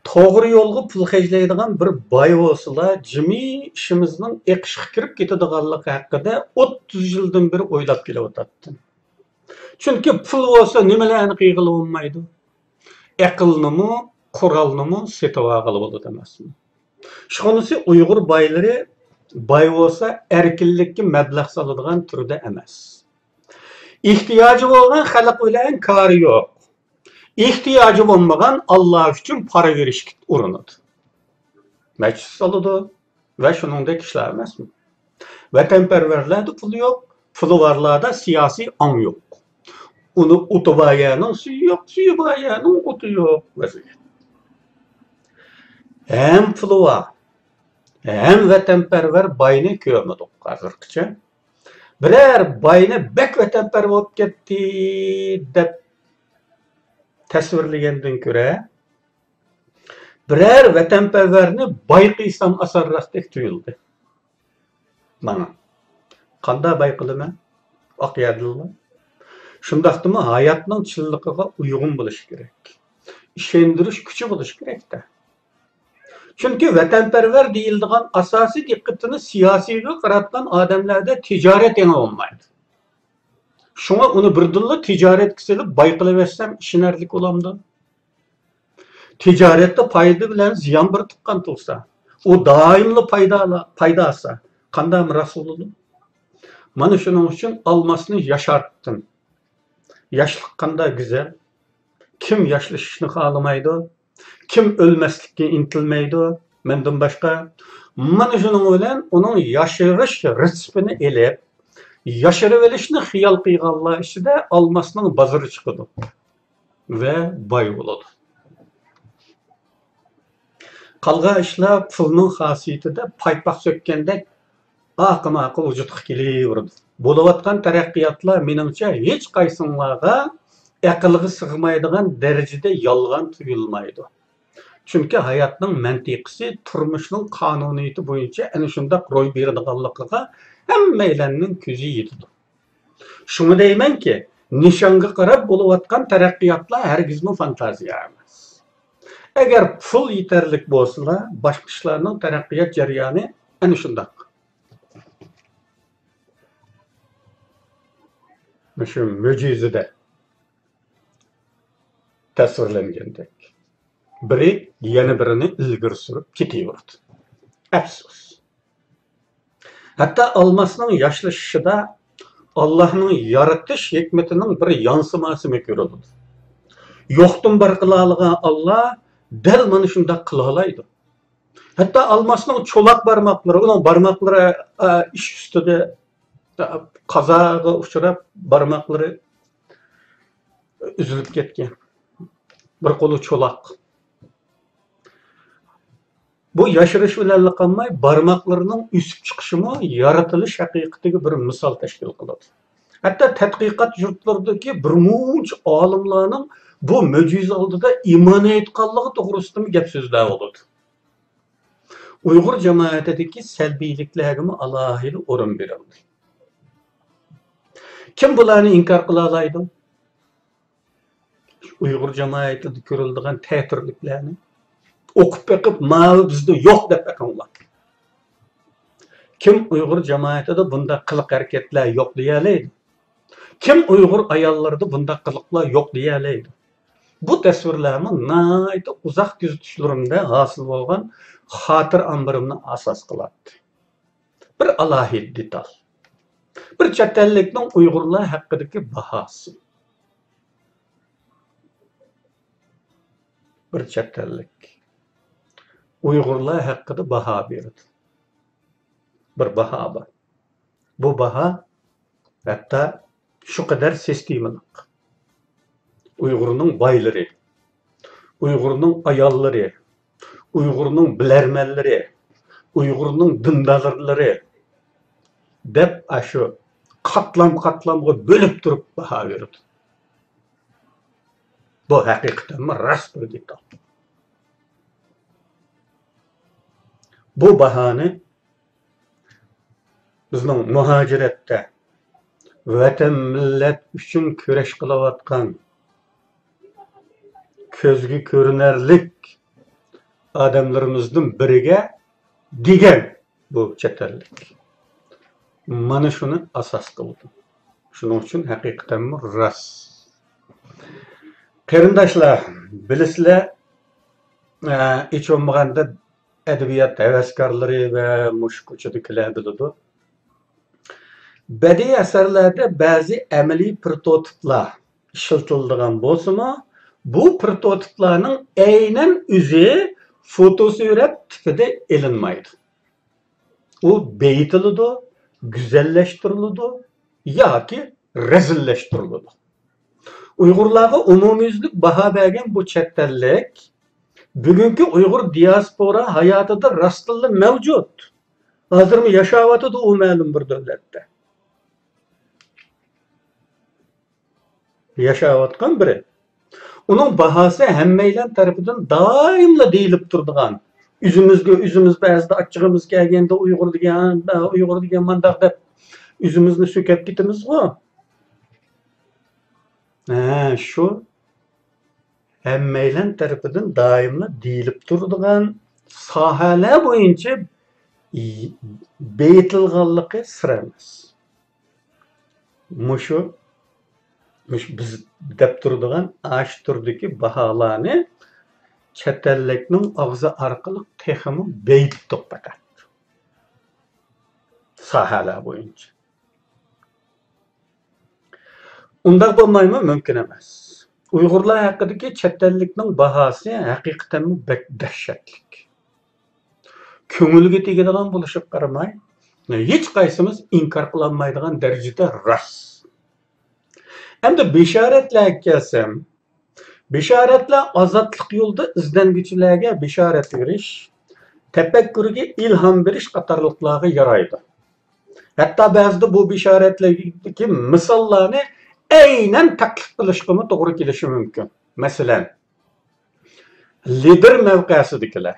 توغرا يولغا پۇل خەجلەيدىغان بىر باي بولسىلا، جىمى ئىشىمىزنىڭ ئېقىشقا كىرىپ كېتىدىغانلىقى ھەققىدە ئوتتۇز يىلدىن بېرى ئويلاپ كېلىۋاتاتتىم. چۈنكى پۇل بولسا نېمىلەرنى قىلغىلى بولمايدۇ؟ ئەقىلنىمۇ، قورالنىمۇ سېتىۋالغىلى بولىدۇ ئەمەسمۇ؟ شۇنىسى ئۇيغۇر بايلىرى باي بولسا ئەركىنلىككە مەبلەغ سالىدىغان تۈردە ئەمەس. ئېھتىياجى بولغان خەلق بىلەن كارى يوق. ئېھتىياجى بولمىغان ئاللا ئۈچۈن پارا بېرىشكە ئۇرۇنىدۇ. مەسچىت سالىدۇ ۋە شۇنىڭدەك ئىشلار ئەمەسمۇ؟ ۋەتەنپەرۋەرلەردە پۇل يوق، پۇلى بارلاردا سىياسىي ئاڭ يوق. ئۇنى ئوتى بار يەرنىڭ سۈيى يوق، سۈيى بار يەرنىڭ ئوتى يوق ۋەزىيەت. ھەم پۇلى بار، ھەم ۋەتەنپەرۋەر باينى كۆرمىدۇق ھازىرغىچە. بىرەر باينى بەك ۋەتەنپەرۋەر بولۇپ كەتتى دەپ تەسۋىرلىگەندىن كۆرە، بىرەر ۋەتەنپەرۋەرنى باي قىلسام ئاسانراقتەك تۇيۇلدى ماڭا. قانداق باي قىلىمەن؟ ئاق يەردىنلا. شۇنداقتىمۇ ھاياتنىڭ چىنلىقىغا ئۇيغۇن بولۇشى كېرەك. ئىشەندۈرۈش كۈچى بولۇشى كېرەك-تە. چۈنكى ۋەتەنپەرۋەر دېيىلىدىغان ئاساسىي دىققىتىنى سىياسىيغا قاراتقان ئادەملەردە تىجارەت ئېڭى بولمايدۇ. شۇڭا ئۇنى بىردىنلا تىجارەتكە سېلىپ باي قىلىۋەتسەم ئىشىنەرلىك بولامدۇ؟ تىجارەتتە پايدا بىلەن زىيان بىر تۇغقان تۇرسا، ئۇ دائىملا پايدا، پايدا ئالسا، قانداق مىراس بولىدۇ؟ مانا شۇنىڭ ئۈچۈن ئالماسنى ياشارتتىم. ياشلىق قانداق گۈزەل! كىم ياشىشىنى خالىمايدۇ؟ كىم ئۆلمەسلىككە ئىنتىلمەيدۇ مەندىن باشقا؟ مانا شۇنىڭ بىلەن ئۇنىڭ ياشىغىش رېتسېپىنى ئېلىپ، ياشىرىۋېلىشنى خىيال قىلغانلار ئىچىدە ئالماسنىڭ بازىرى چىقىدۇ ۋە باي بولىدۇ. قالغان ئىشلار پۇلنىڭ خاسىيىتىدە پايپاق سۆككەندەك ئاقىماقا ۋۇجۇدقا كېلىۋېرىدۇ. بولۇۋاتقان تەرەققىياتلار، مېنىڭچە، ھېچقايسىڭلارغا ئەقىلگە سىغمايدىغان دەرىجىدە يالغان تۇيۇلمايدۇ. چۈنكى ھاياتنىڭ مەنتىقىسى، تۇرمۇشنىڭ قانۇنىيىتى بويىچە ئەنە شۇنداق روي بېرىدىغانلىقىغا ھەممەيلەننىڭ كۆزى يېتىدۇ. شۇڭا دەيمەنكى، نىشانغا قاراپ بولۇۋاتقان تەرەققىياتلار ھەرگىزمۇ فانتازىيە ئەمەس. ئەگەر پۇل يېتەرلىك بولسىلا، باشقا ئىشلارنىڭ تەرەققىيات جەريانى ئەنە شۇنداق. مۇشۇ مۆجىزىدە تەسۋىرلەنگەندەك، بىرى يەنە بىرىنى ئىلگىرى سۈرۈپ كېتىۋېرىدۇ. ئەپسۇس. ھەتتا ئالماسنىڭ ياشلىشىشىدا ئاللاھنىڭ يارىتىش ھېكمىتىنىڭ بىر يانسىماسىمۇ كۆرۈلىدۇ. يوقتىن بار قىلالىغان ئاللا دەل مانا شۇنداق قىلالايدۇ. ھەتتا ئالماسنىڭ چولاق بارماقلىرى، ئۇنىڭ بارماقلىرى، ئە، ئىش ئۈستىدە، ئە، قازاغا ئۇچراپ، بارماقلىرى ئۈزۈلۈپ كەتكەن. بىر قولى چولاق. بۇ ياشىرىش بىلەنلا قالماي، بارماقلىرىنىڭ ئۆسۈپ چىقىشىمۇ يارىتىلىش ھەقىقىتىگە بىر مىسال تەشكىل قىلىدۇ. ھەتتا تەتقىقات يۇرتلىرىدىكى بىر مۇنچە ئالىملارنىڭ بۇ مۆجىزە ئالدىدا ئىمان ئېيتقانلىقى توغرىسىدىمۇ گەپ سۆزلەر بولىدۇ. ئۇيغۇر جامائىتىدىكى سەلبىيلىكلەرگىمۇ ئالاھىدە ئورۇن بېرىلدى. كىم بۇلارنى ئىنكار قىلالايدۇ؟ ئۇيغۇر جامائىتىدە كۆرۈلىدىغان تەتۈرلۈكلەرنى ئوقۇپ بېقىپ، ماۋۇ بىزدە يوق دەپ بېقىڭلار. كىم ئۇيغۇر جامائىتىدە بۇنداق قىلىق ھەرىكەتلەر يوق دېيەلەيدۇ؟ كىم ئۇيغۇر ئاياللىرىدا بۇنداق قىلىقلار يوق دېيەلەيدۇ؟ بۇ تەسۋىرلەرمۇ ناھايىتى ئۇزاق كۆزىتىشلىرىمدە ھاسىل بولغان خاتىرە ئامبىرىمنى ئاساس قىلاتتى. بىر ئالاھىدە دېتال. بىر چەت ئەللىكنىڭ ئۇيغۇرلار ھەققىدىكى باھاسى. بىر چەت ئەللىك ئۇيغۇرلار ھەققىدە باھا بېرىدۇ. بىر باھا بار. بۇ باھا ھەتتا شۇ قەدەر سىستېمىلىق. ئۇيغۇرنىڭ بايلىرى، ئۇيغۇرنىڭ ئاياللىرى، ئۇيغۇرنىڭ بىلەرمەنلىرى، ئۇيغۇرنىڭ دىندارلىرى دەپ، ئاشۇ قاتلام-قاتلامغا بۆلۈپ تۇرۇپ باھا بېرىدۇ. بۇ ھەقىقەتەنمۇ راست بىر دېتال. بۇ باھانى بىزنىڭ مۇھاجىرەتتە ۋەتەن، مىللەت ئۈچۈن كۈرەش قىلىۋاتقان كۆزگە كۆرۈنەرلىك ئادەملىرىمىزدىن بىرىگە دېگەن بۇ چەت ئەللىك. مانا شۇنى ئاساس قىلدى. شۇنىڭ ئۈچۈن ھەقىقەتەنمۇ راست. قېرىنداشلار، بىلىسىلەر، ئە، ھېچ بولمىغاندا ئەدەبىيات ھەۋەسكارلىرى ۋە مۇشۇ كوچىدىكىلەر بىلىدۇ. بەدىئىي ئەسەرلەردە بەزى ئەمەلىي پروتوتىپلار ئىشلىتىلىدىغان بولسىمۇ، بۇ پروتوتىپلارنىڭ ئەينەن ئۆزى فوتوسۈرەت تىپىدا ئېلىنمايدۇ. ئۇ بېيىتىلىدۇ، گۈزەللەشتۈرۈلىدۇ ياكى رەزىللەشتۈرۈلىدۇ. ئۇيغۇرلارغا ئومۇميۈزلۈك باھا بەرگەن بۇ چەت ئەللىك بۈگۈنكى ئۇيغۇر دىياسپورا ھاياتىدا راستتىنلا مەۋجۇت. ھازىرمۇ ياشاۋاتىدۇ ئۇ مەلۇم بىر دۆلەتتە. ياشاۋاتقان بىرى. ئۇنىڭ باھاسى ھەممەيلەن تەرىپىدىن دائىملا دېيىلىپ تۇرىدىغان، ئۆزىمىزگە ئۆزىمىز بەزىدە ئاچچىقىمىز كەلگەندە، ئۇيغۇر دېگەن، ئۇيغۇر دېگەن مانداق دەپ ئۆزىمىزنى سۆكەپ كېتىمىزغۇ. ھە، شۇ ھەممەيلەن تەرىپىدىن دائىملا دېيىلىپ تۇرىدىغان ساھەلەر بويىچە بېيىتىلغانلىقى سىر ئەمەس. مۇشۇ، مۇشۇ بىز دەپ تۇرىدىغان ئاشۇ تۈردىكى باھالارنى چەت ئەللىكنىڭ ئاغزى ئارقىلىق تېخىمۇ بېيىتتۇق پەقەت. ساھەلەر بويىچە. ئۇنداق بولمايمۇ؟ مۇمكىن ئەمەس. ئۇيغۇرلار ھەققىدىكى چەت ئەللىكنىڭ باھاسى ھەقىقەتەنمۇ بەك دەھشەتلىك. كۆڭۈلگە تېگىدىغان بولۇشىغا قارىماي، ھېچقايسىمىز ئىنكار قىلالمايدىغان دەرىجىدە راست. ئەمدى بېشارەتلەرگە كەلسەم، بېشارەتلەر ئازادلىق يولىدا ئىزدەنگۈچىلەرگە بېشارەت بېرىش، تەپەككۇرگە ئىلھام بېرىش قاتارلىقلارغا يارايدۇ. ھەتتا بەزىدە بۇ بېشارەتلەردىكى مىساللارنى ئەينەن تەقلىد قىلىشقىمۇ توغرا كېلىشى مۇمكىن. مەسىلەن، لىدېر مەۋقەسىدىكىلەر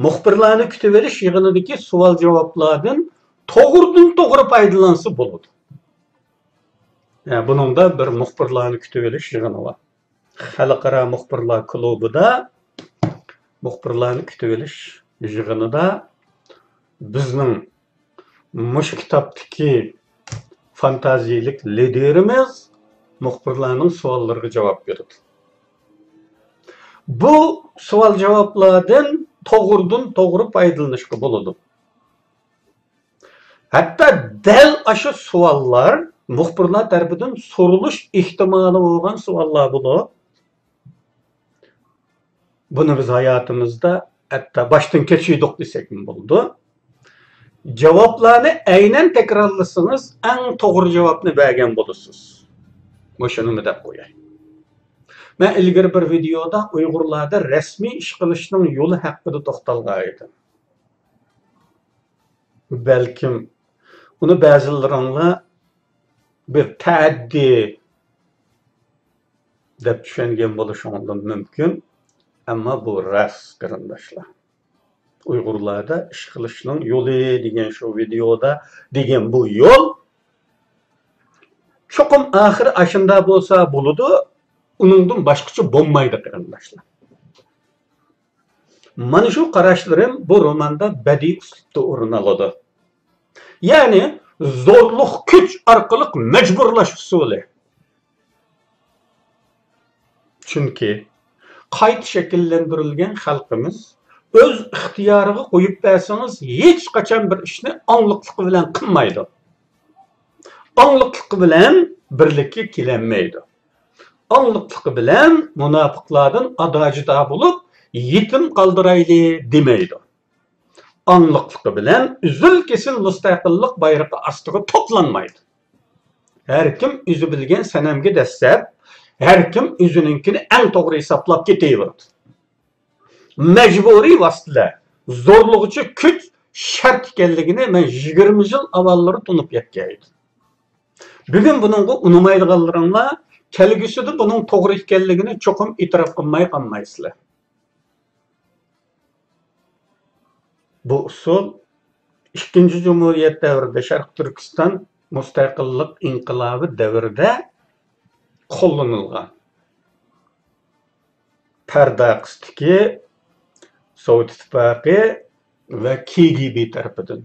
مۇخبىرلارنى كۈتۈۋېلىش يىغىنىدىكى سوئال-جاۋابلاردىن توغرىدىن توغرا پايدىلانسا بولىدۇ. ھە، بۇنىڭدا بىر مۇخبىرلارنى كۈتۈۋېلىش يىغىنى بار. خەلقئارا مۇخبىرلار كۇلۇبىدا مۇخبىرلارنى كۈتۈۋېلىش يىغىنىدا بىزنىڭ مۇشۇ كىتابتىكى فانتازىيىلىك لىدېرىمىز مۇخبىرلارنىڭ سوئاللىرىغا جاۋاب بېرىدۇ. بۇ سوئال-جاۋابلاردىن توغرىدىن توغرا پايدىلىنىشقا بولىدۇ. ھەتتا دەل ئاشۇ سوئاللار مۇخبىرلار تەرىپىدىن سورىلىش ئېھتىمالى بولغان سوئاللار بولۇپ، بۇنى بىز ھاياتىمىزدا ھەتتا باشتىن كەچۈردۇق دېسەكمۇ بولىدۇ. جاۋابلارنى ئەينەن تەكرارلىسىڭىز، ئەڭ توغرا جاۋابنى بەرگەن بولىسىز. مۇشۇنىمۇ دەپ قوياي. مەن ئىلگىرى بىر ۋىدېيودا ئۇيغۇرلاردا رەسمىي ئىش قىلىشنىڭ يولى ھەققىدە توختالغان ئىدىم. بەلكىم ئۇنى بەزىلىرىڭلار بىر تەئەددى دەپ چۈشەنگەن بولۇشۇڭلار مۇمكىن، ئەمما بۇ راست، قېرىنداشلار. ئۇيغۇرلاردا ئىش قىلىشنىڭ يولى دېگەن شۇ ۋىدېيودا دېگەن بۇ يول چوقۇم ئاخىرى ئاشۇنداق بولسا بولىدۇ، ئۇنىڭدىن باشقىچە بولمايدۇ، قېرىنداشلار. مانا شۇ قاراشلىرىم بۇ روماندا بەدىئىي ئۇسلۇبتا ئورۇن ئالىدۇ. يەنى زورلۇق كۈچ ئارقىلىق مەجبۇرلاش ئۇسۇلى. چۈنكى قايتا شەكىللەندۈرۈلگەن خەلقىمىز ئۆز ئىختىيارىغا قويۇپ بەرسىڭىز، ھېچقاچان بىر ئىشنى ئاڭلىقلىقى بىلەن قىلمايدۇ. ئاڭلىقلىقى بىلەن بىرلىككە كېلەلمەيدۇ. ئاڭلىقلىقى بىلەن مۇناپىقلاردىن ئادا-جۇدا بولۇپ، يېتىم قالدۇرايلى دېمەيدۇ. ئاڭلىقلىقى بىلەن ئۈزۈل-كېسىل مۇستەقىللىق بايرىقى ئاستىغا توپلانمايدۇ. ھەركىم ئۆزى بىلگەن سەنەمگە دەسسەپ، ھەركىم ئۆزىنىڭكىنى ئەڭ توغرا ھېسابلاپ كېتىۋېرىدۇ. مەجبۇرىي ۋاسىتىلەر، زورلىغۇچى كۈچ شەرت ئىكەنلىكىنى مەن يىگىرمە يىل ئاۋۋاللىرى تونۇپ يەتكەن ئىدىم. بۈگۈن بۇنىڭغا ئۇنىمايدىغانلىرىڭلار، كەلگۈسىدە بۇنىڭ توغرا ئىكەنلىكىنى چوقۇم ئېتىراپ قىلماي قالمايسىلەر. بۇ ئۇسۇل ئىككىنچى جۇمھۇرىيەت دەۋرىدە، شەرقىي تۈركىستان مۇستەقىللىق ئىنقىلابى دەۋرىدە قوللىنىلغان. پەردە ئارقىسىدىكى سوۋېت ئىتتىپاقى ۋە كى جى بى تەرىپىدىن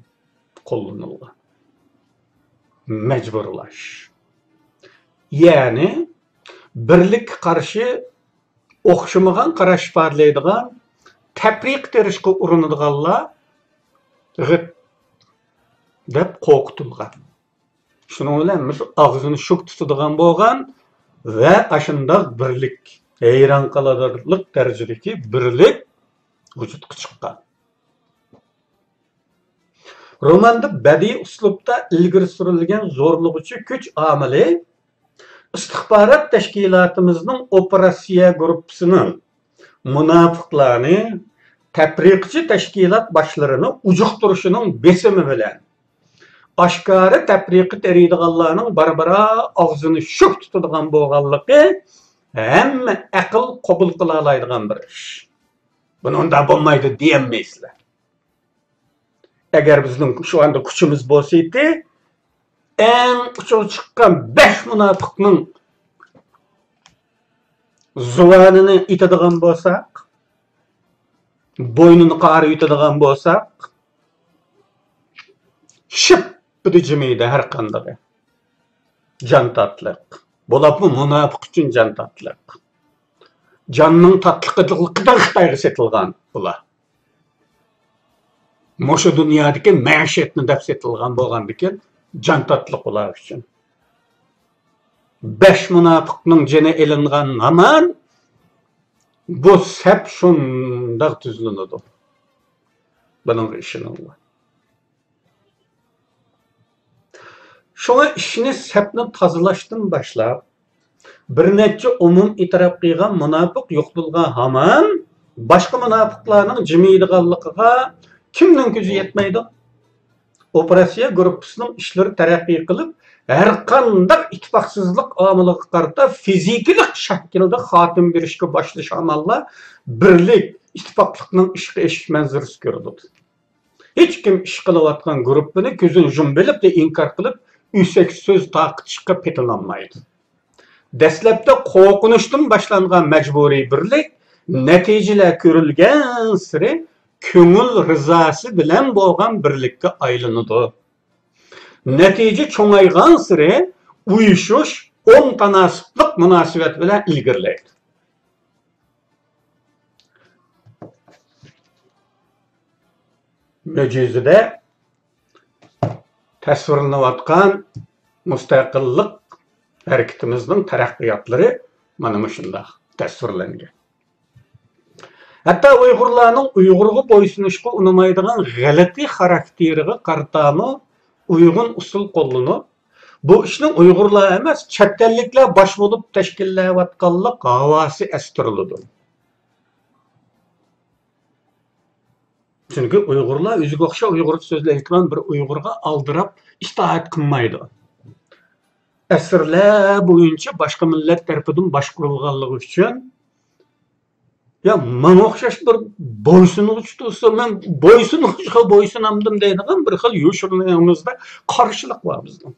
قوللىنىلغان. مەجبۇرلاش. يەنى بىرلىككە قارشى ئوخشىمىغان قاراش ئىپادىلەيدىغان، تەپرىقە تېرىشقا ئۇرۇنىدىغانلار غىت دەپ قورقۇتۇلغان. شۇنىڭ بىلەن مۇشۇ ئاغزىنى شۇك تۇتىدىغان بولغان ۋە ئاشۇنداق بىرلىك، ھەيران قالارلىق دەرىجىدىكى بىرلىك ۋۇجۇدقا چىققان. روماندا بەدىئىي ئۇسلۇبتا ئىلگىرى سۈرۈلگەن زورلىغۇچى كۈچ ئامىلى ئىستىخبارات تەشكىلاتىمىزنىڭ ئوپېراتسىيە گۇرۇپپىسىنىڭ مۇناپىقلارنى، تەپرىقىچى تەشكىلات باشلىرىنى ئۇجۇقتۇرۇشىنىڭ بېسىمى بىلەن، ئاشكارا تەپرىقە تېرىيدىغانلارنىڭ بارا-بارا ئاغزىنى شۇك تۇتىدىغان بولغانلىقى ھەممە ئەقىل قوبۇل قىلالايدىغان بىر ئىش. بۇنى ئۇنداق بولمايدۇ دېيەلمەيسىلەر. ئەگەر بىزنىڭ شۇ ئاندا كۈچىمىز بولسىدى، ئەڭ ئۇچىغا چىققان بەش مۇناپىقنىڭ زۇۋانىنى ئېتىدىغان بولساق، بوينىنى قارىۋېتىدىغان بولساق، شىپپىدە جىمىيدۇ ھەر قاندىقى. جان تاتلىق. بولۇپمۇ مۇناپىق ئۈچۈن جان تاتلىق. جاننىڭ تاتلىقىدىن خىتايغا سېتىلغان بۇلار. مۇشۇ دۇنيادىكى مەشىيەتنى دەپ سېتىلغان بولغاندىكىن، جان تاتلىق ئۇلار ئۈچۈن. بەش مۇناپىقنىڭ جېنى ئېلىنغان ھامان بۇ سەپ شۇنداق تۈزلىنىدۇ. بۇنىڭغا ئىشىنىڭلار. شۇڭا ئىشنى سەپنى تازىلاشتىن باشلاپ، بىر نەچچە ئومۇم ئېتىراپ قىلغان مۇناپىق يوقىتىلغان ھامان، باشقا مۇناپىقلارنىڭ جىمىيدىغانلىقىغا كىمنىڭ كۆزى يەتمەيدۇ؟ ئوپېراتسىيە گۇرۇپپىسىنىڭ ئىشلىرى تەرەققىي قىلىپ، ھەرقانداق ئىتتىپاقسىزلىق ئامىلىغا قارىتا فىزىكىلىق شەكىلدە خاتىمە بېرىشكە باشلىشى ھامانلا بىرلىك، ئىتتىپاقلىقنىڭ ئىشقا ئېشىش مەنزىرىسى كۆرۈلىدۇ. ھېچكىم ئىش قىلىۋاتقان گۇرۇپپىنى كۆزىنى يۇمۇۋېلىپ، ئىنكار قىلىپ، ئۆسەك سۆز تارقىتىشقا پېتىنالمايدۇ. دەسلەپتە قورقۇنچتىن باشلانغان مەجبۇرىي بىرلىك نەتىجىلەر كۆرۈلگەنسېرى كۆڭۈل رىزاسى بىلەن بولغان بىرلىككە ئايلىنىدۇ. نەتىجە چوڭايغانسېرى ئۇيۇشۇش ئوڭ تاناسىپلىق مۇناسىۋەت بىلەن ئىلگىرىلەيدۇ. مۆجىزىدە تەسۋىرلىنىۋاتقان مۇستەقىللىق ھەرىكىتىمىزنىڭ تەرەققىياتلىرى مانا مۇشۇنداق تەسۋىرلەنگەن. ھەتتا ئۇيغۇرلارنىڭ ئۇيغۇرغا بويسۇنۇشقا ئۇنىمايدىغان غەلىتە خاراكتېرىغا قارىتامۇ ئۇيغۇن ئۇسۇل قوللىنىپ، بۇ ئىشنىڭ ئۇيغۇرلار ئەمەس، چەت ئەللىكلەر باش بولۇپ تەشكىللەۋاتقانلىق ھاۋاسى ئەستۈرۈلىدۇ. چۈنكى ئۇيغۇرلار ئۆزىگە ئوخشاش ئۇيغۇرچە سۆزلەيدىغان بىر ئۇيغۇرغا ئالدىراپ ئىتائەت قىلمايدۇ. ئەسىرلەر بويىچە باشقا مىللەت تەرىپىدىن باشقۇرۇلغانلىقى ئۈچۈن، يا ماڭا ئوخشاش بىر بويسۇنغۇچى تۇرسا، مەن بويسۇنغۇچىغا بويسۇنامدىم دەيدىغان بىر خىل يوشۇرۇن ئېڭىمىزدا قارشىلىق بار بىزنىڭ.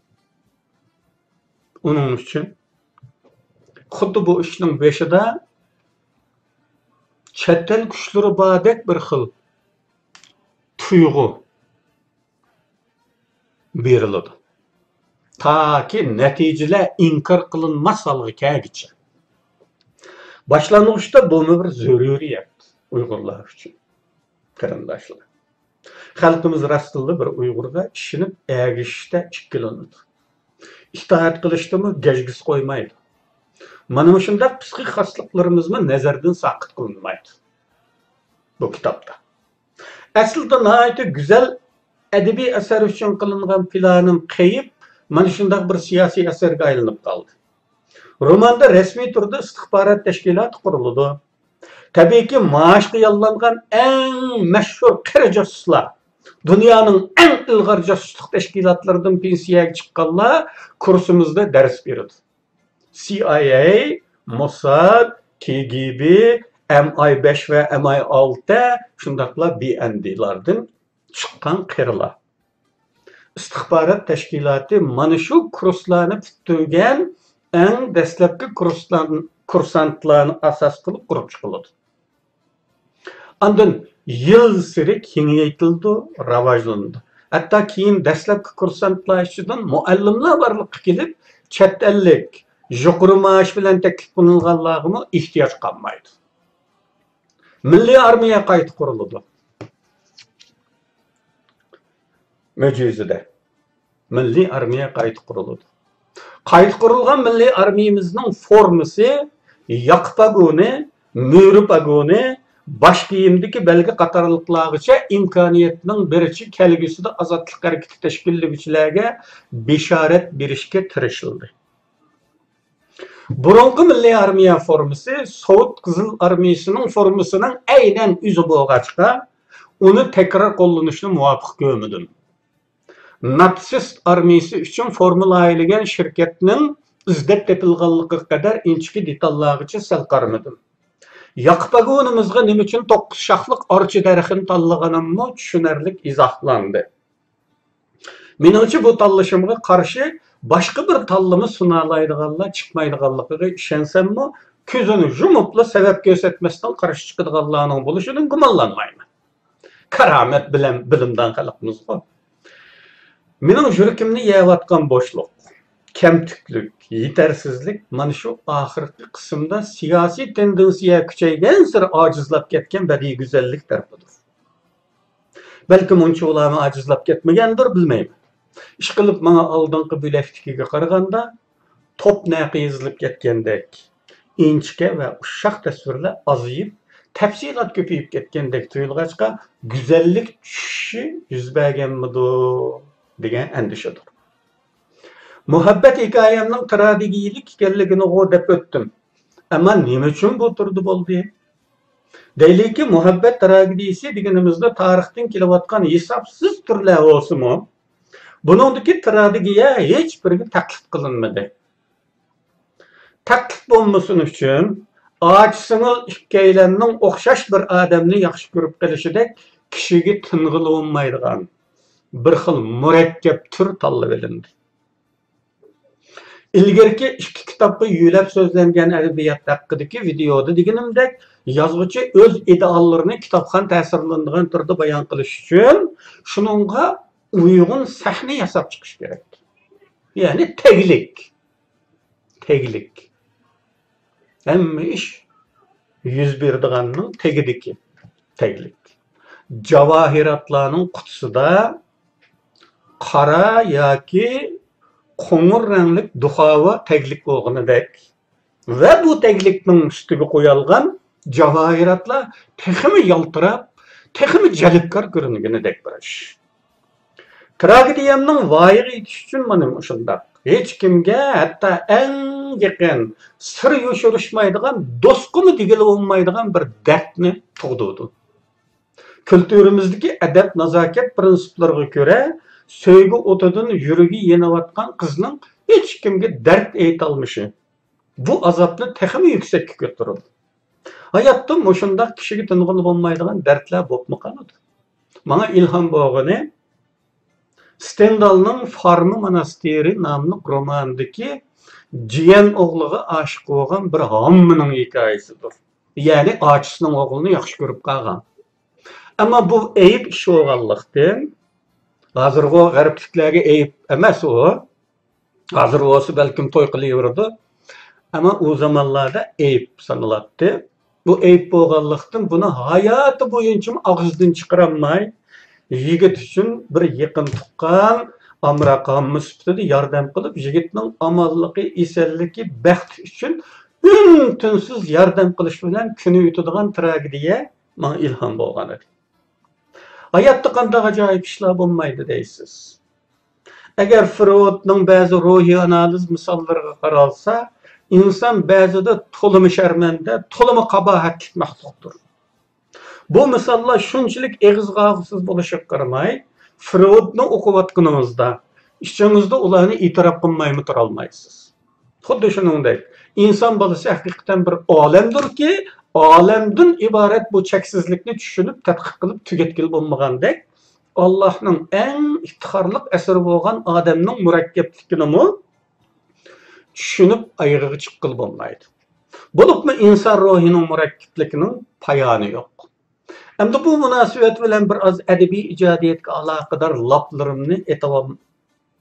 ئۇنىڭ ئۈچۈن خۇددى بۇ ئىشنىڭ بېشىدا چەت ئەل كۈچلىرى باردەك بىر خىل تۇيغۇ بېرىلىدۇ. تاكى نەتىجىلەر ئىنكار قىلىنماس ھالغا كەلگۈچە. باشلانغۇچتا بۇمۇ بىر زۆرۈرىيەت ئۇيغۇرلار ئۈچۈن، قېرىنداشلار. خەلقىمىز راستتىنلا بىر ئۇيغۇرغا ئىشىنىپ ئەگىشىشتە ئىككىلىنىدۇ. ئىتائەت قىلىشتىمۇ گەجگىسى قويمايدۇ. مانا مۇشۇنداق پىسخىك خاسلىقلىرىمىزمۇ نەزەردىن ساقىت قىلىنمايدۇ بۇ كىتابتا. ئەسلىدە ناھايىتى گۈزەل ئەدەبىي ئەسەر ئۈچۈن قىلىنغان پىلانىم قېيىپ، مانا شۇنداق بىر سىياسىي ئەسەرگە ئايلىنىپ قالدى. روماندا رەسمىي تۈردە ئىستىخبارات تەشكىلاتى قۇرۇلىدۇ. تەبىئىيكى، مائاشقا ياللانغان ئەڭ مەشھۇر قېرى جاسۇسلار، دۇنيانىڭ ئەڭ ئىلغار جاسۇسلۇق تەشكىلاتلىرىدىن پېنسىيەگە چىققانلار كۇرسىمىزدا دەرس بېرىدۇ. سى ئاي ئەي، موساد، كې گې بې، ئەم ئاي بەش ۋە ئەم ئاي ئالتە، شۇنداقلا بې ئېن دېلاردىن چىققان قېرىلار. ئىستىخبارات تەشكىلاتى مانا شۇ كۇرسلارنى پۈتتۈرگەن ئەڭ دەسلەپكى كۇرسلار-، كۇرسانتلارنى ئاساس قىلىپ قۇرۇپ چىقىلىدۇ. ئاندىن يىلسېرى كېڭەيتىلىدۇ، راۋاجلىنىدۇ. ھەتتا كېيىن دەسلەپكى كۇرسانتلار ئىچىدىن مۇئەللىملەر بارلىققا كېلىپ، چەت ئەللىك، يۇقىرى مائاش بىلەن تەكلىپ قىلىنغانلارغىمۇ ئېھتىياج قالمايدۇ. مىللىي ئارمىيە قايتا قۇرۇلىدۇ. مۆجىزىدە مىللىي ئارمىيە قايتا قۇرۇلىدۇ. قايتا قۇرۇلغان مىللىي ئارمىيىمىزنىڭ فورمىسى، ياقا پاگونى، مۈرە پاگونى، باش كىيىمدىكى بەلگە قاتارلىقلارغىچە ئىمكانىيەتنىڭ بىرىچە كەلگۈسىدە ئازادلىق ھەرىكىتى تەشكىللىگۈچىلەرگە بېشارەت بېرىشكە تىرىشىلدى. بۇرۇنقى مىللىي ئارمىيە فورمىسى سوۋېت قىزىل ئارمىيىسىنىڭ فورمىسىنىڭ ئەينەن ئۆزى بولغاچقا، ئۇنى تەكرار قوللىنىشنى مۇۋاپىق كۆرمىدىم. ناتسىست ئارمىيىسى ئۈچۈن فورما لايىھىلىگەن شىركەتنىڭ ئىزدەپ تېپىلغانلىقىغا قەدەر ئىنچىكە دېتاللارغىچە سەل قارىمىدىم. ياقا پاگونىمىزغا نېمە ئۈچۈن توققۇز شاخلىق ئارچا دەرىخىنى تاللىغىنىممۇ چۈشىنەرلىك ئىزاھلاندى. مېنىڭچە، بۇ تاللىشىمغا قارشى باشقا بىر تاللىما سۇنالايدىغانلار چىقمايدىغانلىقىغا ئىشەنسەممۇ، كۆزىنى يۇمۇپلا سەۋەب كۆرسەتمەستىن قارشى چىقىدىغانلارنىڭ بولۇشىدىن گۇمانلانمايمەن. كارامەت بىلەن بىلىمدان خەلقىمىزغۇ. مېنىڭ يۈرىكىمنى يەۋاتقان بوشلۇق، كەمتۈكلۈك، يېتەرسىزلىك مانا شۇ ئاخىرقى قىسىمدا سىياسىي تېندېنسىيە كۈچەيگەنسېرى ئاجىزلاپ كەتكەن بەدىئىي گۈزەللىك تەرىپىدۇر. بەلكىم ئۇنچە ئۇلارمۇ ئاجىزلاپ كەتمىگەندۇر، بىلمەيمەن. ئىشقىلىپ، ماڭا ئالدىنقى بۆلەكتىكىگە قارىغاندا، توپ نەقى يېزىلىپ كەتكەندەك، ئىنچىكە ۋە ئۇششاق تەسۋىرلەر ئازىيىپ، تەپسىلات كۆپىيىپ كەتكەندەك تۇيۇلغاچقا، گۈزەللىك چۈشۈشى يۈز بەرگەنمىدۇ دېگەن ئەندىشىدۇر. مۇھەببەت ھېكايەمنىڭ تراگېدىيەلىك ئىكەنلىكىنىغۇ دەپ ئۆتتۈم. ئەمما نېمە ئۈچۈن بۇ تۈردە بولدى؟ دەيلىكى، مۇھەببەت تراگېدىيىسى دېگىنىمىزدە تارىختىن كېلىۋاتقان ھېسابسىز تۈرلەر بولسىمۇ، بۇنىڭدىكى تراگېدىيە ھېچ بىرىگە تەقلىد قىلىنمىدى. تەقلىد بولمىسۇن ئۈچۈن، ئاچا-سىڭىل ئىككىيلەننىڭ ئوخشاش بىر ئادەمنى ياخشى كۆرۈپ قېلىشىدەك كىشىگە تىنغىلى بولمايدىغان بىر خىل مۇرەككەپ تۈر تاللىۋېلىندى. ئىلگىرىكى ئىككى كىتابقا يۆلەپ سۆزلەنگەن ئەدەبىيات ھەققىدىكى ۋىدېيودا دېگىنىمدەك، يازغۇچى ئۆز ئىدېئاللىرىنى كىتابخان تەسىرلىنىدىغان تۈردە بايان قىلىش ئۈچۈن شۇنىڭغا ئۇيغۇن سەھنە ياساپ چىقىش كېرەك. يەنى تەگلىك. تەگلىك. ھەممە ئىش يۈز بېرىدىغاننىڭ تېگىدىكى تەگلىك. جاۋاھىراتلارنىڭ قۇتىسىدا قارا ياكى قوڭۇر رەڭلىك دۇخاۋا تەگلىك بولغىنىدەك ۋە بۇ تەگلىكنىڭ ئۈستىگە قويالغان جاۋاھىراتلار تېخىمۇ يالتىراپ، تېخىمۇ جەلپكار كۆرۈنگىنىدەك بىر ئىش. تراگېدىيەمنىڭ ۋايىغا يېتىش ئۈچۈن مانا مۇشۇنداق. ھېچكىمگە، ھەتتا ئەڭ يېقىن، سىر يوشۇرۇشمايدىغان دوستقىمۇ دېگىلى بولمايدىغان بىر دەردنى تۇغدۇردۇم. كۈلتۈرىمىزدىكى ئەدەپ-نازاكەت پىرىنسىپلىرىغا كۆرە، سۆيگۈ ئوتىدىن يۈرىكى يېنىۋاتقان قىزنىڭ ھېچكىمگە دەرد ئېيتالمىشى بۇ ئازابنى تېخىمۇ يۈكسەككە كۆتۈرىدۇ. ھاياتتا مۇشۇنداق كىشىگە تىنغىلى بولمايدىغان دەردلەر بوپمۇ قالىدۇ؟ ماڭا ئىلھام بولغىنى ستېندالنىڭ فارما موناستىرى ناملىق رومانىدىكى جىيەن ئوغلىغا ئاشىق بولغان بىر ھاممىنىڭ ھېكايىسىدۇر. يەنى ئاچىسىنىڭ ئوغلىنى ياخشى كۆرۈپ قالغان. ئەمما بۇ ئەيىب ئىش بولغانلىقتىن، ھازىرغۇ غەربلىكلەرگە ئەيىب ئەمەس ئۇ. ھازىر بولسا بەلكىم توي قىلىۋېرىدۇ. ئەمما ئۇ زامانلاردا ئەيىب سانىلاتتى. بۇ ئەيىب بولغانلىقتىن، بۇنى ھاياتى بويىچىمۇ ئاغزىدىن چىقىرالماي، يىگىت ئۈچۈن بىر يېقىن تۇغقان، ئامراق ھاممى سۈپىتىدە ياردەم قىلىپ، يىگىتنىڭ ئامانلىقى، ئېسەنلىكى، بەختى ئۈچۈن ئۈن-تىنسىز ياردەم قىلىش بىلەن كۈنى ئۆتىدىغان تراگېدىيە ماڭا ئىلھام بولغان ئىدى. ھاياتتا قانداق ئاجايىپ ئىشلار بولمايدۇ دەيسىز؟ ئەگەر فرويدنىڭ بەزى روھىي ئانالىز مىساللىرىغا قارالسا، ئىنسان بەزىدە تولىمۇ شەرمەندە، تولىمۇ قاباھەتلىك مەخلۇقتۇر. بۇ مىساللار شۇنچىلىك ئېغىز قاغۇسىز بولۇشىغا قارىماي، فرويدنى ئوقۇۋاتقىنىڭىزدا ئىچىڭىزدە ئۇلارنى ئېتىراپ قىلمايمۇ تۇرالمايسىز. خۇددى شۇنىڭدەك، ئىنسان بالىسى ھەقىقەتەن بىر ئالەمدۇركى، ئالەمدىن ئىبارەت بۇ چەكسىزلىكنى چۈشىنىپ، تەتقىق قىلىپ تۈگەتكىلى بولمىغاندەك، ئاللاھنىڭ ئەڭ ئىپتىخارلىق ئەسىرى بولغان ئادەمنىڭ مۇرەككەپلىكىنىمۇ چۈشىنىپ ئايىغىغا چىققىلى بولمايدۇ. بولۇپمۇ ئىنسان روھىنىڭ مۇرەككەپلىكىنىڭ پايانى يوق. ئەمدى بۇ مۇناسىۋەت بىلەن بىر ئاز ئەدەبىي ئىجادىيەتكە ئالاقىدار لاپلىرىمنى ئېتىۋام-،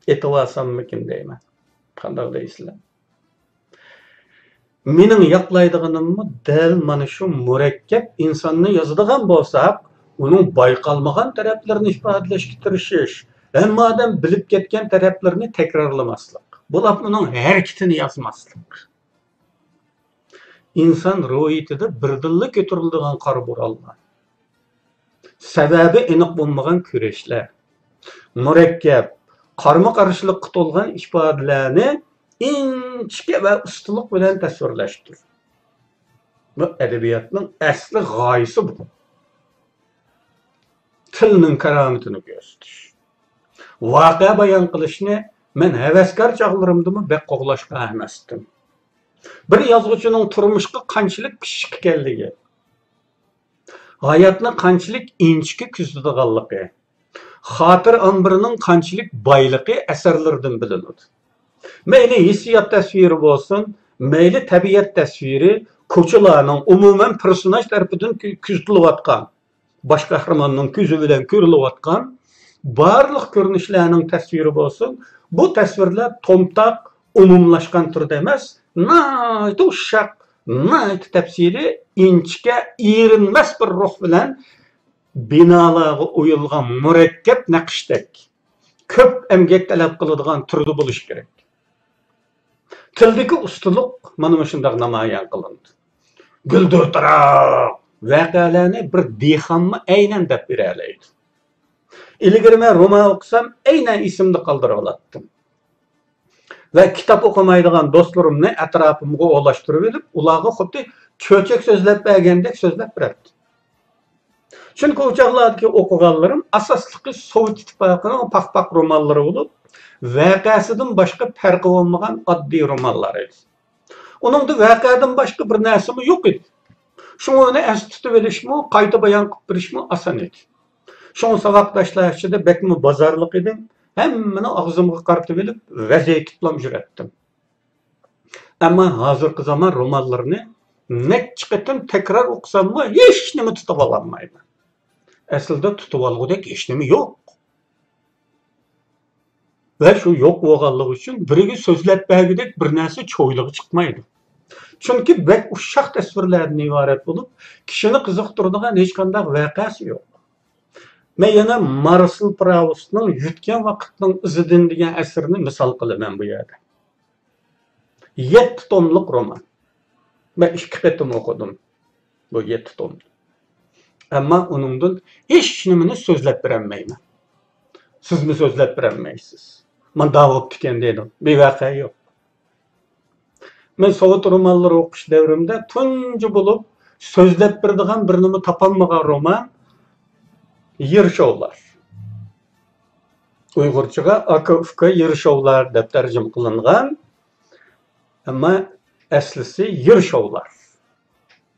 ئېتىۋالساممىكىن دەيمەن. قانداق دەيسىلەر؟ مېنىڭ ياقلايدىغىنىممۇ دەل مانا شۇ مۇرەككەپ ئىنساننى يازىدىغان بولساق، ئۇنىڭ بايقالمىغان تەرەپلىرىنى ئىپادىلەشكە تىرىشىش، ھەممە ئادەم بىلىپ كەتكەن تەرەپلىرىنى تەكرارلىماسلىق، بولۇپمۇ ئۇنىڭ ھەرىكىتىنى يازماسلىق. ئىنسان روھىيىتىدە بىردىنلا كۆتۈرۈلىدىغان قارا بورانلار. سەۋەبى ئېنىق بولمىغان كۈرەشلەر، مۇرەككەپ، قارىمۇ قارشىلىققا تولغان ئىپادىلەرنى ئىنچىكە ۋە ئۇستىلىق بىلەن تەسۋىرلەشتۇر. بۇ ئەدەبىياتنىڭ ئەسلى غايىسى بۇ. تىلنىڭ كارامىتىنى كۆرسىتىش. ۋەقە بايان قىلىشنى مەن ھەۋەسكار چاغلىرىمدىمۇ بەك قوغلاشقان ئەمەستىم. بىر يازغۇچىنىڭ تۇرمۇشقا قانچىلىك پىششىق ئىكەنلىكى، ھاياتنى قانچىلىك ئىنچىكە كۆزىتىدىغانلىقى، خاتىرە ئامبىرىنىڭ قانچىلىك بايلىقى ئەسەرلىرىدىن بىلىنىدۇ. مەيلى ھېسسىيات تەسۋىرى بولسۇن، مەيلى تەبىئەت تەسۋىرى، كوچىلارنىڭ، ئومۇمەن پېرسوناژ تەرىپىدىن كۆ-، كۆزىتىلىۋاتقان، باش قەھرىماننىڭ كۆزى بىلەن كۆرۈلۈۋاتقان بارلىق كۆرۈنۈشلەرنىڭ تەسۋىرى بولسۇن، بۇ تەسۋىرلەر تومتاق، ئومۇملاشقان تۈردە ئەمەس، ناھايىتى ئۇششاق، ناھايىتى تەپسىلىي، ئىنچىكە، ئېرىنمەس بىر روھ بىلەن بىنالارغا ئويۇلغان مۇرەككەپ نەقىشتەك، كۆپ ئەمگەك تەلەپ قىلىدىغان تۈردە بولۇشى كېرەك. تىلدىكى ئۇستىلىق مانا مۇشۇنداق نامايان قىلىنىدۇ. گۈلدۈرتىراق ۋەقەلەرنى بىر دېھقانمۇ ئەينەن دەپ بېرەلەيدۇ. ئىلگىرى مەن رومان ئوقۇسام، ئەينەن ئېسىمدە قالدۇرۇۋالاتتىم. ۋە كىتاب ئوقۇمايدىغان دوستلىرىمنى ئەتراپىمغا ئولاشتۇرۇۋېلىپ، ئۇلارغا خۇددى چۆچەك سۆزلەپ بەرگەندەك سۆزلەپ بېرەتتىم. چۈنكى ئۇ چاغلاردىكى ئوقۇغانلىرىم ئاساسلىقى سوۋېت ئىتتىپاقىنىڭ پاخپاق رومانلىرى بولۇپ، ۋەقەسىدىن باشقا پەرقى بولمىغان ئاددىي رومانلار ئىدى. ئۇنىڭدا ۋەقەدىن باشقا بىر نەرسىمۇ يوق ئىدى. شۇڭا ئۇنى ئەستە تۇتۇۋېلىشمۇ، قايتا بايان قىلىپ بېرىشمۇ ئاسان ئىدى. شۇڭا ساۋاقداشلار ئىچىدە بەكمۇ بازارلىق ئىدىم، ھەممىنى ئاغزىمغا قارىتىۋېلىپ، ۋەز ئېيتىپلام يۈرەتتىم. ئەمما ھازىرقى زامان رومانلىرىنى نەچچە قېتىم تەكرار ئوقۇساممۇ، ھېچنېمە تۇتۇۋالالمايمەن. ئەسلىدە تۇتۇۋالغۇدەك ھېچنېمە يوق. ۋە شۇ يوق بولغانلىقى ئۈچۈن بىرىگە سۆزلەپ بەرگۈدەك بىر نەرسە چويلىغا چىقمايدۇ. چۈنكى بەك ئۇششاق تەسۋىرلەردىن ئىبارەت بولۇپ، كىشىنى قىزىقتۇرىدىغان ھېچقانداق ۋەقەسى يوق. مەن يەنە مارسېل پراۋستنىڭ يۈتكەن ۋاقىتنىڭ ئىزىدىن دېگەن ئەسىرىنى مىسال قىلىمەن بۇ يەردە. يەتتە توملۇق رومان. مەن ئىككى قېتىم ئوقۇدۇم بۇ يەتتە تومنى. ئەمما ئۇنىڭدىن ھېچنېمىنى سۆزلەپ بېرەلمەيمەن. سىزمۇ سۆزلەپ بېرەلمەيسىز. مانداق بوپتىكەن دېدىم. بىۋەقە يوق. مەن سوۋېت رومانلىرى ئوقۇش دەۋرىمدە تۇنجى بولۇپ سۆزلەپ بېرىدىغان بىر نېمە تاپالمىغان رومان يىرشوۋلار. ئۇيغۇرچىغا ئاكا ئۇكا يىرشوۋلار دەپ تەرجىمە قىلىنغان، ئەمما ئەسلىسى يىرشوۋلار.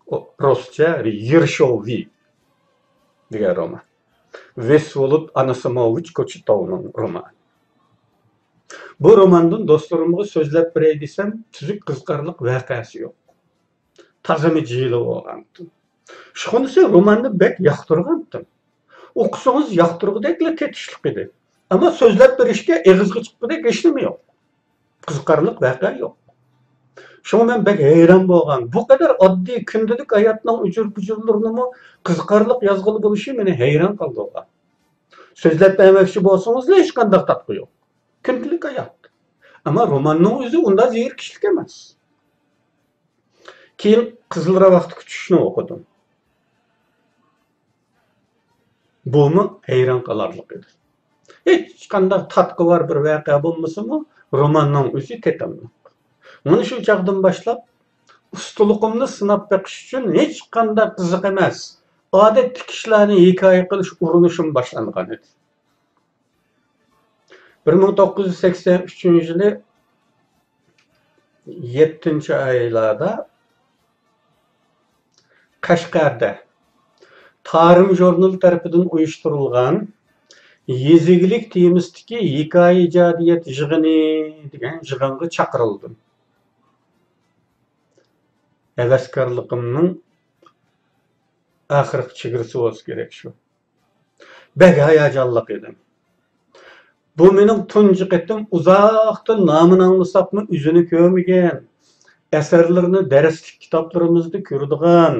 ئۇ رۇسچە يىرشوۋى دېگەن رومان. ۋىسۋولود ئانىسىموۋىچ كوچۇتوۋنىڭ رومانى. بۇ روماندىن دوستلىرىمغا سۆزلەپ بېرەي دېسەم، تۈزۈك قىزىقارلىق ۋەقەسى يوق. تازىمۇ جىلە بولغانتىم. ئىشخانىسى روماننى بەك ياقتۇرغانتىم. ئوقۇسىڭىز ياقتۇرغۇدەكلا تېتىشلىق ئىدى. ئەمما سۆزلەپ بېرىشكە ئېغىزغا چىققۇدەك ھېچنېمە يوق. قىزىقارلىق ۋەقە يوق. شۇڭا مەن بەك ھەيران بولغان. بۇ قەدەر ئاددىي كۈندىلىك ھاياتنىڭ ئۇجۇر-بۇجۇرلىرىنىمۇ قىزىقارلىق يازغىلى بولۇشى مېنى ھەيران قالدۇرغان. سۆزلەپ بەرمەكچى بولسىڭىزلا ھېچقانداق تارتقۇ يوق. كۈندىلىك ھايات. ئەمما روماننىڭ ئۆزى ئۇنداق زېرىكىشلىك ئەمەس. كېيىن قىزىل راۋاقتىكى چۈشنى ئوقۇدۇم. بۇمۇ ھەيران قالارلىق ئىدى. ھېچقانداق تارتقۇ بار بىر ۋەقە بولمىسىمۇ، روماننىڭ ئۆزى تېتىملىق. مانا شۇ چاغدىن باشلاپ ئۇستىلىقىمنى سىناپ بېقىش ئۈچۈن ھېچقانداق قىزىق ئەمەس، ئادەتتىكى ئىشلارنى ھېكايە قىلىش ئۇرۇنۇشۇم باشلانغان ئىدى. بىر مىڭ توققۇز يۈز سەكسەن ئۈچىنچى يىلى يەتتىنچى ئايلاردا قەشقەردە تارىم ژۇرنىلى تەرىپىدىن ئۇيۇشتۇرۇلغان يېزا ئىگىلىك تېمىسىدىكى ھېكايە ئىجادىيەت يىغىنى دېگەن يىغىنغا چاقىرىلدىم. ھەۋەسكارلىقىمنىڭ ئاخىرقى چېگرىسى بولسا كېرەك شۇ. بەك ھاياجانلىق ئىدىم. بۇ مېنىڭ تۇنجى قېتىم ئۇزاقتىن نامىنى ئاڭلىساقمۇ ئۆزىنى كۆرمىگەن، ئەسەرلىرىنى دەرسلىك كىتابلىرىمىزدا كۆرىدىغان،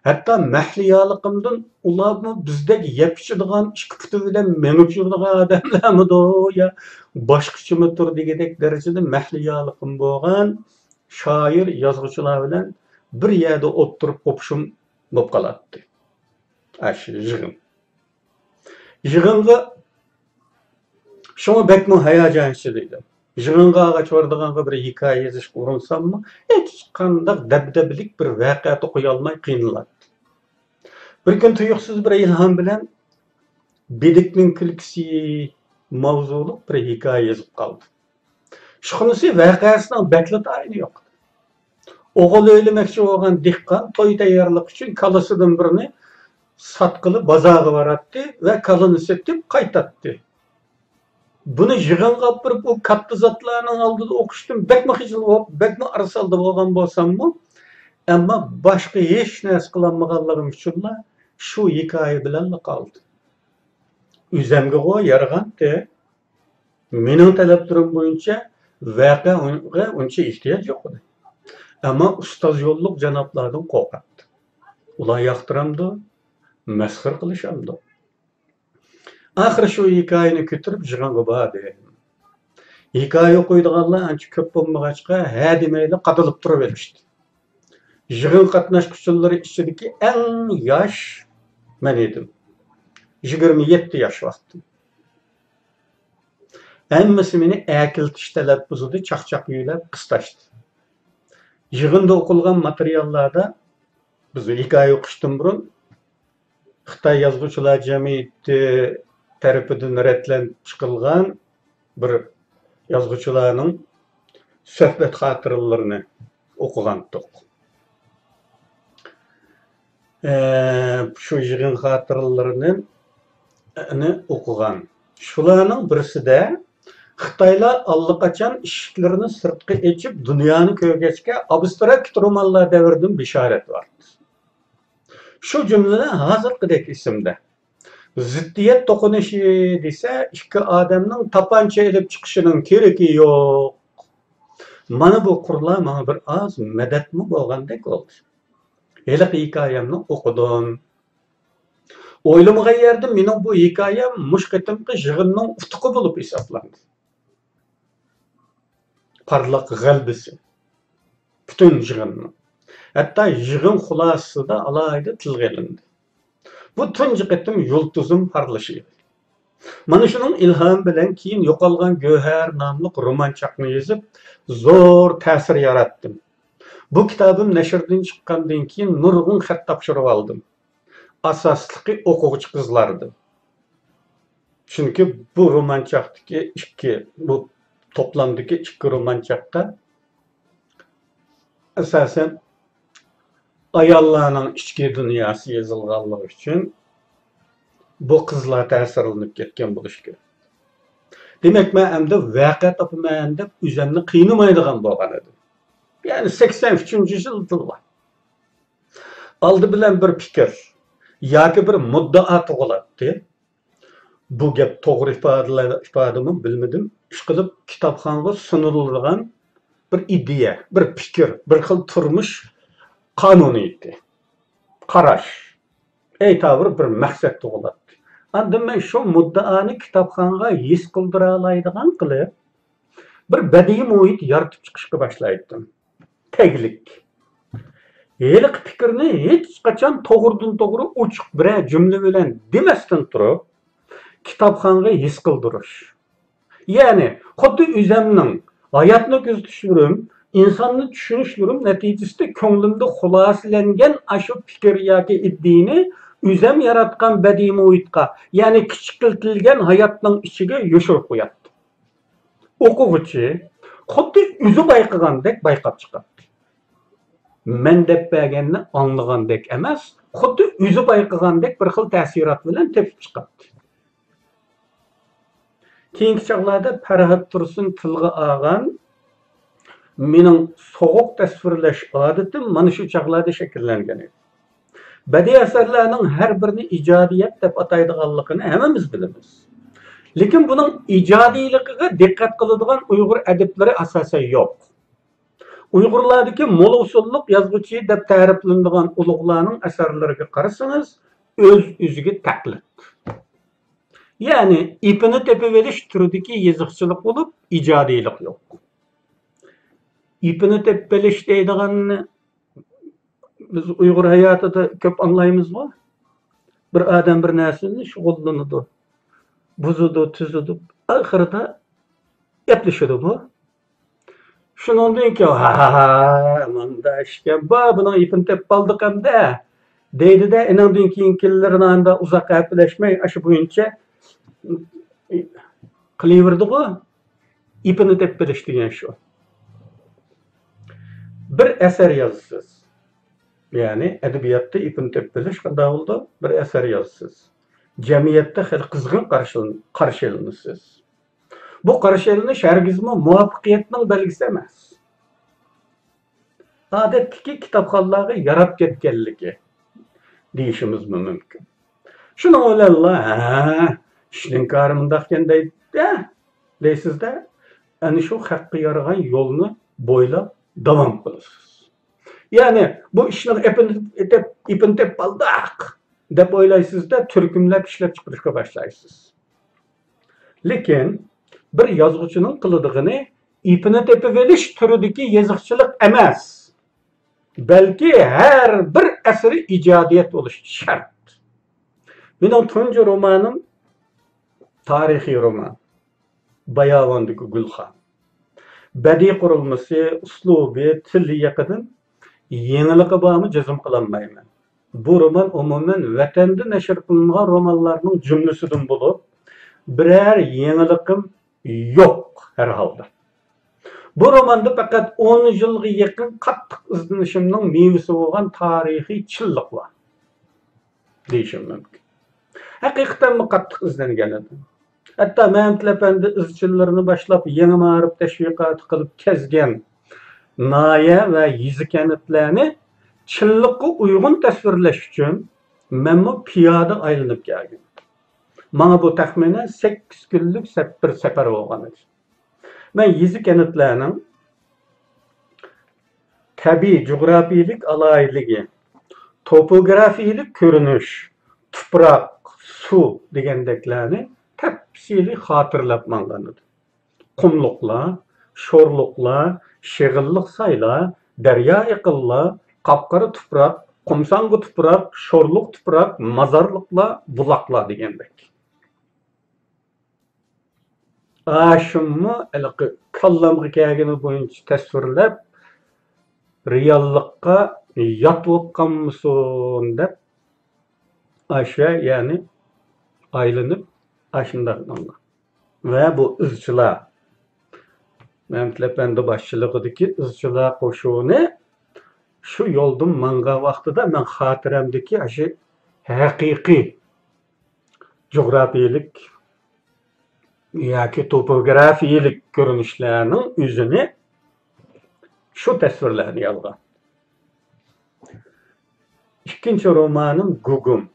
ھەتتا مەھلىيالىقىمدىن ئۇلارمۇ بىزدەك يەپ ئىچىدىغان، ئىككى پۇتى بىلەن مېڭىپ يۈرىدىغان ئادەملەرمىدۇ يا باشقىچىمىدۇر دېگۈدەك دەرىجىدە مەھلىيالىقىم بولغان شائىر، يازغۇچىلار بىلەن بىر يەردە ئولتۇرۇپ قوپۇشۇم بولۇپ قالاتتى. ئاشۇ يىغىن. يىغىنغا شۇڭا بەكمۇ ھاياجان ئىچىدە ئىدىم. يىغىنغا ئاغاچ بارىدىغانغا بىر ھېكايە يېزىشقا ئۇرۇنساممۇ، ھېچقانداق دەبدەبىلىك بىر ۋەقە توقۇيالماي قىينىلاتتىم. بىر كۈنى تۇيۇقسىز بىر ئىلھام بىلەن بېدىكنىڭ كۈلكىسى ماۋزۇلۇق بىر ھېكايە يېزىپ قالدىم. ئىشخانىسى ۋەقەسىنىڭ بەكلا تايىنى يوق. ئوغۇل ئۆيلىمەكچى بولغان دېھقان توي تەييارلىق ئۈچۈن كالىسىدىن بىرىنى ساتقىلى بازارغا باراتتى ۋە كالىنى سېتىپ قايتاتتى. بۇنى يىغىنغا ئاپىرىپ، ئۇ كاتتا زاتلارنىڭ ئالدىدا ئوقۇشتىن بەكمۇ خىجىل بولۇپ، بەكمۇ ئارىسالدى بولغان بولساممۇ، ئەمما باشقا ھېچ نەرسە قىلالمىغانلىقىم ئۈچۈنلا شۇ ھېكايە بىلەنلا قالدى. ئۆزەمگىغۇ يارىغانتى. مېنىڭ تەلەپلىرىم بويىچە ۋەقەگە ئۇنچە ئېھتىياج يوق ئىدى. ئەمما ئۇستاز يوللۇق جانابلاردىن قورقاتتىم. ئۇلار ياقتۇرامدۇ، مەسخىرە قىلىشامدۇ؟ ئاخىرى شۇ ھېكايىنى كۆتۈرۈپ يىغىنغا باردىم. ھېكايە ئوقۇيدىغانلار ئانچە كۆپ بولمىغاچقا، ھە دېمەيلا قادىلىپ تۇرۇۋېلىشتى. يىغىن قاتناشقۇچىلىرى ئىچىدىكى ئەڭ ياش مەن ئىدىم. يىگىرمە يەتتە ياش ۋاقتىم. ھەممىسى مېنى ئەكېلىتىش تەلەپپۇزىدا چاقچاق يۆلەپ قىستاشتى. يىغىندا ئوقۇلغان ماتېرىياللاردا، بىز ھېكايە ئوقۇشتىن بۇرۇن خىتاي يازغۇچىلار جەمئىيىتى تەرىپىدىن رەتلەنىپ چىقىلغان بىر يازغۇچىلارنىڭ سۆھبەت خاتىرىلىرىنى ئوقۇغانتۇق. ئە، شۇ يىغىن خاتىرىلىرىنى ئوقۇغان. شۇلارنىڭ بىرسىدە خىتايلار ئاللىقاچان ئىشىكلىرىنى سىرتقا ئېچىپ، دۇنيانى كۆرگەچكە، ئابستراكت رومانلار دەۋرىدىن بېشارەت بار. شۇ جۈملىدىن ھازىرقىدەك ئېسىمدە. زىددىيەت توقۇنۇشى دېسە، ئىككى ئادەمنىڭ تاپانچا ئېلىپ چىقىشىنىڭ كېرىكى يوق. مانا بۇ قۇرلار ماڭا بىر ئاز مەدەتمۇ بولغاندەك بولدى. ھېلىقى ھېكايەمنى ئوقۇدۇم. ئويلىمىغان يەردىن مېنىڭ بۇ ھېكايەم مۇشۇ قېتىمقى يىغىننىڭ ئۇتۇقى بولۇپ ھېسابلاندى. پارلاق غەلىبىسى پۈتۈن يىغىننىڭ. ھەتتا يىغىن خۇلاسىسىدا ئالاھىدە تىلغا ئېلىندى. بۇ تۇنجى قېتىم يۇلتۇزۇم پارلىشى ئىدى. مانا شۇنىڭ ئىلھامى بىلەن كېيىن يوقالغان گۆھەر ناملىق رومانچاقنى يېزىپ، زور تەسىر ياراتتىم. بۇ كىتابىم نەشردىن چىققاندىن كېيىن نۇرغۇن خەت تاپشۇرۇۋالدىم. ئاساسلىقى ئوقۇغۇچى قىزلاردىن. چۈنكى بۇ رومانچاقتىكى ئىككى، بۇ توپلامدىكى ئىككى رومانچاقتا ئاساسەن ئاياللارنىڭ ئىچكى دۇنياسى يېزىلغانلىقى ئۈچۈن بۇ قىزلار تەسىرلىنىپ كەتكەن بولۇشى كېرەك. دېمەك، مەن ئەمدى ۋەقە تاپىمەن دەپ ئۆزۈمنى قىينىمايدىغان بولغان ئىدىم. يەنى سەكسەن ئۈچىنچى يىلدىلا ئالدى بىلەن بىر پىكىر ياكى بىر مۇددىئا تۇغۇلاتتى. بۇ گەپ توغرا ئىپادىلە-، ئىپادىمۇ بىلمىدىم. ئىشقىلىپ، كىتابخانىغا سۇنۇلىدىغان بىر ئىدىيە، بىر پىكىر، بىر خىل تۇرمۇش قانۇنىيىتى، قاراش، ئەيتاۋۇر بىر مەقسەت تۇغۇلاتتى. ئاندىن مەن شۇ مۇددىئانى كىتابخانىغا ھېس قىلدۇرالايدىغان قىلىپ، بىر بەدىئىي مۇھىت يارىتىپ چىقىشقا باشلايتتىم. تەگلىك. ھېلىقى پىكىرنى ھېچقاچان توغرىدىن توغرا ئوچۇق بىرەر جۈملە بىلەن دېمەستىن تۇرۇپ، كىتابخانىغا ھېس قىلدۇرۇش. يەنى، خۇددى ئۆزەمنىڭ ھاياتنى كۆزىتىشلىرىم، ئىنساننى چۈشىنىشلىرىم نەتىجىسىدە كۆڭلۈمدە خۇلاسىلەنگەن ئاشۇ پىكىر ياكى ئىدىيىنى ئۆزەم ياراتقان بەدىئىي مۇھىتقا، يەنى كىچىكلىتىلگەن ھاياتنىڭ ئىچىگە يوشۇرۇپ قوياتتىم. ئوقۇغۇچى خۇددى ئۆزى بايقىغاندەك بايقاپ چىقاتتى. مەن دەپ بەرگەننى ئاڭلىغاندەك ئەمەس، خۇددى ئۆزى بايقىغاندەك بىر خىل تەسىرات بىلەن تېپىپ چىقاتتى. كېيىنكى چاغلاردا پەرھات تۇرسۇن تىلغا ئالغان مېنىڭ سوغۇق تەسۋىرلەش ئادىتىم مانا شۇ چاغلاردا شەكىللەنگەن ئىدى. بەدىئىي ئەسەرلەرنىڭ ھەر بىرىنى ئىجادىيەت دەپ ئاتايدىغانلىقىنى ھەممىمىز بىلىمىز. لېكىن بۇنىڭ ئىجادىيلىقىغا دىققەت قىلىدىغان ئۇيغۇر ئەدىبلىرى ئاساسەن يوق. ئۇيغۇرلاردىكى مول ئۇسۇللۇق يازغۇچى دەپ تەرىپلىنىدىغان ئۇلۇغلارنىڭ ئەسەرلىرىگە قارىسىڭىز، ئۆز-ئۆزىگە تەقلىد. يەنى ئېپىنى تېپىۋېلىش تۈرىدىكى يېزىقچىلىق بولۇپ، ئىجادىيلىق يوق. ئېپىنى تېپىۋېلىش دەيدىغاننى بىز ئۇيغۇر ھاياتىدا كۆپ ئاڭلايمىزغۇ؟ بىر ئادەم بىر نەرسىنى شۇغۇللىنىدۇ، بۇزىدۇ، تۈزىدۇ، ئاخىرىدا ئەپلىشىدۇ بۇ. شۇنىڭدىن كېيىن، ھا، ھا، ھا، ماندا ئىكەن، با، بۇنىڭ ئېپىنى تېپىپ ئالدۇق ئەمدى، دەيدۇ-دە، ئېنىڭدىن كېيىنكىلىرىنى ئاندا ئۇزاق ھەپىلەشمەي، ئاشۇ بويىچە قىلىۋېرىدىغۇ. ئېپىنى تېپىپ بېرىش دېگەن شۇ. بىر ئەسەر يازىسىز. يەنى ئەدەبىياتتا ئېپىنى تېپىپ بېرىش قانداق بولىدۇ؟ بىر ئەسەر يازىسىز. جەمئىيەتتە خېلى قىزغىن قارشى-، قارشى ئېلىنىسىز. بۇ قارشى ئېلىنىش ھەرگىزمۇ مۇۋەپپەقىيەتنىڭ بەلگىسى ئەمەس. ئادەتتىكى كىتابخانلارغا ياراپ كەتكەنلىكى دېيىشىمىزمۇ مۇمكىن. شۇنىڭ بىلەنلا، ھە، ئىشنىڭ كارى مۇنداقكەن دەيدۇ-دە، دەيسىز-دە، ئەنە شۇ خەققە يارىغان يولنى بويلاپ داۋام قىلىسىز. يەنى، بۇ ئىشنىڭ ئېپىنى تېپ-، ئېپىنى تېپىپ ئالدۇق دەپ ئويلايسىز-دە، تۈركۈملەپ ئىشلەپ چىقىرىشقا باشلايسىز. لېكىن بىر يازغۇچىنىڭ قىلىدىغىنى ئېپىنى تېپىۋېلىش تۈرىدىكى يېزىقچىلىق ئەمەس، بەلكى ھەر بىر ئەسىرى ئىجادىيەت بولۇشى شەرت. مېنىڭ تۇنجى رومانىم تارىخىي رومان. باياۋاندىكى گۈلخان. بەدىئىي قۇرۇلمىسى، ئۇسلۇبى، تىل لىياقىتىدىن يېڭىلىقى بارمۇ جەزم قىلالمايمەن. بۇ رومان ئومۇمەن ۋەتەندە نەشر قىلىنغان رومانلارنىڭ جۈملىسىدىن بولۇپ، بىرەر يېڭىلىقىم يوق ھەر ھالدا. بۇ روماندا پەقەت ئون يىلغا يېقىن قاتتىق ئىزدىنىشىمنىڭ مېۋىسى بولغان تارىخىي چىنلىق بار دېيىشىم مۇمكىن. ھەقىقەتەنمۇ قاتتىق ئىزدەنگەن ئىدىم. ھەتتا مەمتىلى ئەپەندى ئىزچىللىرىنى باشلاپ، يېڭى مائارىپ تەشۋىقاتى قىلىپ كەزگەن ناھىيە ۋە يېزا كەنتلەرنى چىنلىققا ئۇيغۇن تەسۋىرلەش ئۈچۈن مەنمۇ پىيادە ئايلىنىپ كەلگەن. ماڭا بۇ تەخمىنەن سەككىز كۈنلۈك سەپ-، بىر سەپەر بولغان ئىدى. مەن يېزا كەنتلەرنىڭ تەبىئىي جۇغراپىيىلىك ئالاھىدىلىكى، توپوگرافىيىلىك كۆرۈنۈش، تۇپراق، سۇ دېگەندەكلەرنى تەپسىلىي خاتىرىلەپ ماڭغان ئىدىم. قۇملۇقلار، شورلۇقلار، شېغىللىق سايلار، دەريا ئېقىنلار، قاپقارا تۇپراق، قۇمساڭغۇ تۇپراق، شورلۇق تۇپراق، مازارلىقلار، بۇلاقلار دېگەندەك. ئاشۇممۇ ھېلىقى كاللامغا كەلگىنى بويىچە تەسۋىرلەپ، رېئاللىققا يات بولۇپ قالمىسۇن دەپ، ئاشۇ يەنى ئايلىنىپ، ئاشۇنداق ماڭغان. ۋە بۇ ئىزچىلار، مەمتىلى ئەپەندى باشچىلىقىدىكى ئىزچىلار قوشۇنى شۇ يولدىن ماڭغان ۋاقتىدا مەن خاتىرەمدىكى ئاشۇ ھەقىقىي جۇغراپىيىلىك ياكى توپوگرافىيىلىك كۆرۈنۈشلەرنىڭ ئۆزىنى، شۇ تەسۋىرلەرنى يازغان. ئىككىنچى رومانىم گۇگۇم.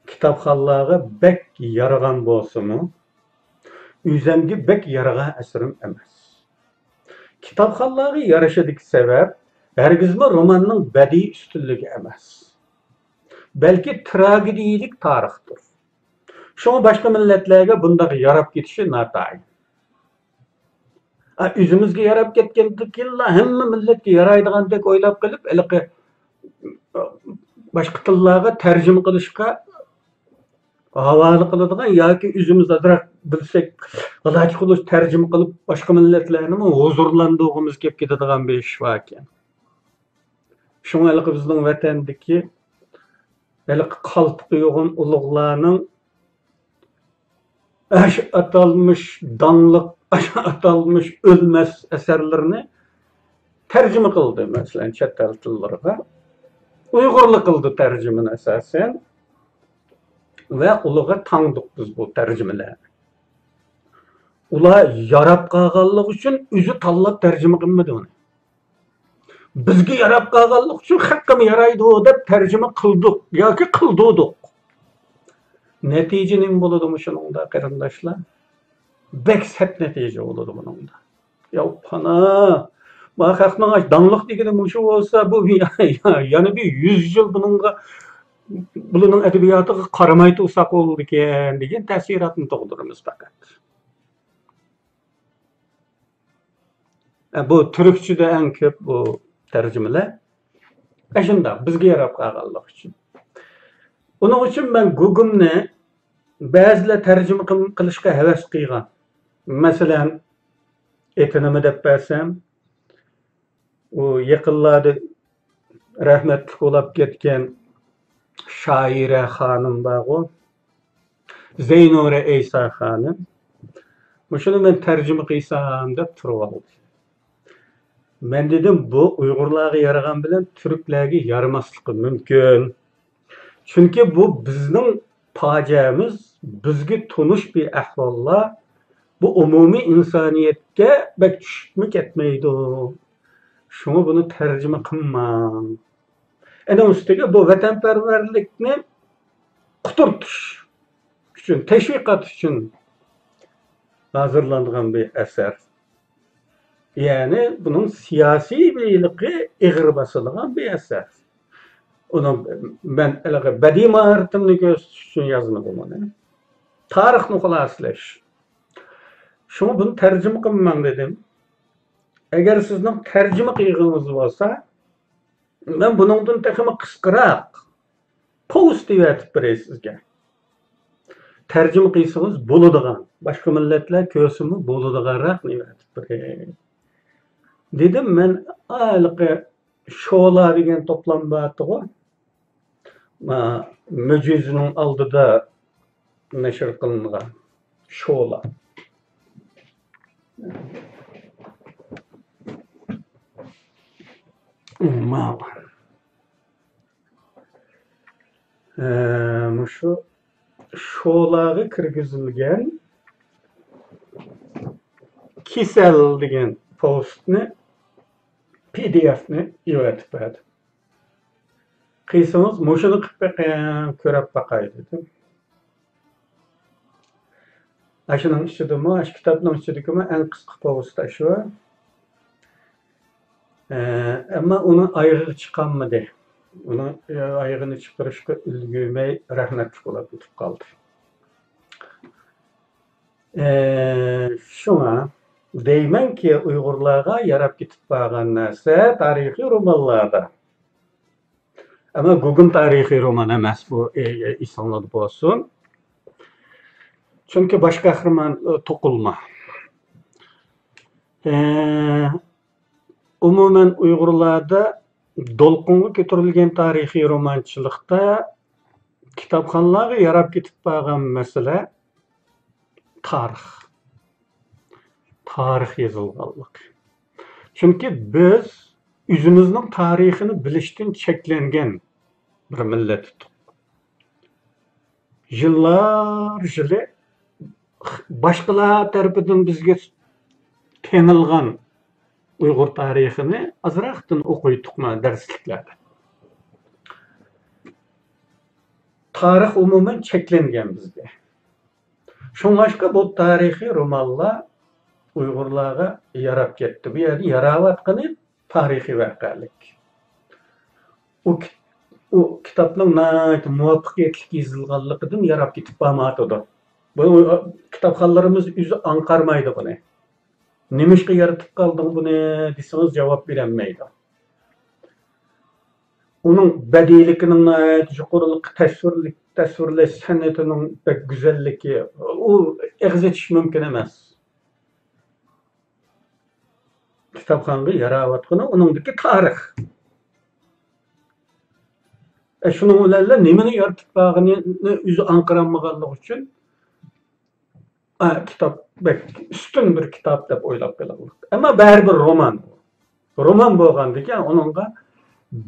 كىتابخانلارغا بەك يارىغان بولسىمۇ، ئۆزۈمگە بەك يارىغان ئەسىرىم ئەمەس. كىتابخانلارغا يارىشىدىكى سەۋەب ھەرگىزمۇ روماننىڭ بەدىئىي ئۈستۈنلۈكى ئەمەس، بەلكى تراگېدىيىلىك تارىختۇر. شۇڭا باشقا مىللەتلەرگە بۇنداق ياراپ كېتىشى ناتايىن. ئا، ئۆزىمىزگە ياراپ كەتكەندىن كېيىنلا ھەممە مىللەتكە يارايدىغاندەك ئويلاپ قېلىپ، ھېلىقى باشقا تىللارغا تەرجىمە قىلىشقا ھاۋالە قىلىدىغان ياكى ئۆزىمىز ئازراق بىلسەك، ئالاچ قۇلۇچ تەرجىمە قىلىپ، باشقا مىللەتلەرنىمۇ ھۇزۇرلاندۇرغۇمىز كېلىپ كېتىدىغان بىر ئىش باركەن. شۇڭا ھېلىقى بىزنىڭ ۋەتەندىكى ھېلىقى قالپىقى يوغان ئۇلۇغلارنىڭ ئاشۇ ئاتالمىش داڭلىق، ئاشۇ ئاتالمىش ئۆلمەس ئەسەرلىرىنى تەرجىمە قىلدى، مەسىلەن، چەت ئەل تىللىرىغا. ئۇيغۇرلا قىلدى تەرجىمىنى ئاساسەن. ۋە ئۇلىغا تاڭدۇق بىز بۇ تەرجىمىلەرنى. ئۇلار ياراپ قالغانلىقى ئۈچۈن ئۆزى تاللاپ تەرجىمە قىلمىدى ئۇنى. بىزگە ياراپ قالغانلىقى ئۈچۈن خەققىمۇ يارايدۇ دەپ تەرجىمە قىلدۇق ياكى قىلدۇردۇق. نەتىجە نېمە بولىدۇ مۇشۇنىڭدا، قېرىنداشلار؟ بەك سەت نەتىجە بولىدۇ بۇنىڭدا. يا پانا، ما خەقنىڭ ئاش داڭلىق دېگىنى مۇشۇ بولسا، بۇ يەنە بىر يۈز يىل بۇنىڭغا، بۇلارنىڭ ئەدەبىياتىغا قارىماي تۇرساق بولىدىكەن دېگەن تەسىراتنى تۇغدۇرىمىز پەقەت. ئە، بۇ تۈركچىدە ئەڭ كۆپ بۇ تەرجىمىلەر. ئەشۇنداق، بىزگە ياراپ قالغانلىقى ئۈچۈن. ئۇنىڭ ئۈچۈن مەن گۇگۇمنى بەزىلەر تەرجىمە قىل-، قىلىشقا ھەۋەس قىلغان. مەسىلەن، ئېتىنىمۇ دەپ بەرسەم، ئۇ يېقىنلاردا رەھمەتلىك بولاپ كەتكەن شائىرە خانىم بارغۇ، زەينۇرە ئەيسا خانىم، مۇشۇنى مەن تەرجىمە قىلسام دەپ تۇرۇۋالدى. مەن دېدىم، بۇ ئۇيغۇرلارغا يارىغان بىلەن تۈركلەرگە يارىماسلىقى مۇمكىن. چۈنكى بۇ بىزنىڭ پاجىئەمىز، بىزگە تونۇش بىر ئەھۋاللار، بۇ ئومۇمىي ئىنسانىيەتكە بەك چۈشۈپمۇ كەتمەيدۇ. شۇڭا بۇنى تەرجىمە قىلماڭ. ئەنە ئۈستىگە بۇ ۋەتەنپەرۋەرلىكنى قۇترىتىش ئۈچۈن، تەشۋىقات ئۈچۈن ھازىرلانغان بىر ئەسەر. يەنى بۇنىڭ سىياسىي بېيلىقى ئېغىر باسىدىغان بىر ئەسەر. ئۇنىڭ مەن ھېلىقى بەدىئىي ماھارىتىمنى كۆرسىتىش ئۈچۈن يازمىدىم ئۇنى. تارىخنى خۇلاسىلەش. شۇڭا بۇنى تەرجىمە قىلماڭ دېدىم. ئەگەر سىزنىڭ تەرجىمە قىلغىنىڭىز بولسا، مەن بۇنىڭدىن تېخىمۇ قىسقىراق پوۋېست دېيىۋېتىپ بېرەي سىزگە. تەرجىمە قىلسىڭىز بولىدىغان، باشقا مىللەتلەر كۆرسىمۇ بولىدىغانراق نېمە ئېيتىپ بېرەي. دېدىم مەن، ھېلىقى شولا دېگەن توپلام بارتىغۇ، ما، مۆجىزىنىڭ ئالدىدا نەشر قىلىنغان شولا. ما، ئە، مۇشۇ شولاغا كىرگۈزۈلگەن كېسەل دېگەن پوۋېستنى، پى دى ئېفنى ئېۋەتىپ بەردىم. قىلسىڭىز مۇشۇنى قىلىپ بېقىڭ، كۆرۈپ باقاي دېدىم. ئاشۇنىڭ ئىچىدىمۇ، ئاشۇ كىتابنىڭ ئىچىدىكىمۇ ئەڭ قىسقا پوۋېست ئاشۇ. ئەمما ئۇنى ئايىغىغا چىقارمىدى. ئۇنىڭ ئايىغىنى چىقىرىشقا ئۈلگۈرمەي رەھمەتلىك بولۇپ ئۆتۈپ قالدى. شۇڭا دەيمەنكى، ئۇيغۇرلارغا ياراپ كېتىپ بارغان نەرسە تارىخىي رومانلاردا. ئەمما گۇگۇم تارىخىي رومان ئەمەس بۇ، ئېسىڭلاردا بولسۇن. چۈنكى باش قەھرىمان توقۇلما. ئومۇمەن ئۇيغۇرلاردا دولقۇنغا كۆتۈرۈلگەن تارىخىي رومانچىلىقتا كىتابخانلارغا ياراپ كېتىپ بارغان مەسىلە تارىخ. تارىخ يېزىلغانلىقى. چۈنكى بىز ئۆزىمىزنىڭ تارىخىنى بىلىشتىن چەكلەنگەن بىر مىللەت ئىدۇق. يىللار يىلى باشقىلار تەرىپىدىن بىزگە تېڭىلغان ئۇيغۇر تارىخىنى ئازراقتىن ئوقۇيتتۇقما دەرسلىكلەردە. تارىخ ئومۇمەن چەكلەنگەن بىزگە. شۇڭلاشقا بۇ تارىخىي رومانلار ئۇيغۇرلارغا ياراپ كەتتى. بۇ يەردە ياراۋاتقىنى تارىخىي ۋەقەلىك. ئۇ كىت-، ئۇ كىتابنىڭ ناھايىتى مۇۋەپپەقىيەتلىك يېزىلغانلىقىدىن ياراپ كېتىپ بارمايدۇ. بۇ كىتابخانلىرىمىز ئۆزى ئاڭقارمايدۇ بۇنى. نېمىشقا يارىتىپ قالدىڭ بۇنى دېسىڭىز جاۋاب بېرەلمەيدۇ. ئۇنىڭ بەدىئىيلىكىنىڭ ناھايىتى يۇقىرىلىقى، تەسۋىرلىك، تەسۋىرلەش سەنئىتىنىڭ بەك گۈزەللىكى، ئۇ ئېغىز ئېچىش مۇمكىن ئەمەس. كىتابخانغا ياراۋاتقىنى ئۇنىڭدىكى تارىخ. ئە، شۇنىڭ بىلەنلا نېمىنى يارىتىپ بارغىنىنى ئۆزى ئاڭقىرالمىغانلىقى ئۈچۈن، ئە، كىتاب بەك ئۈستۈن بىر كىتاب دەپ ئويلاپ قېلىڭلار. ئەمما بەرىبىر رومان. رومان بولغاندىكىن ئۇنىڭغا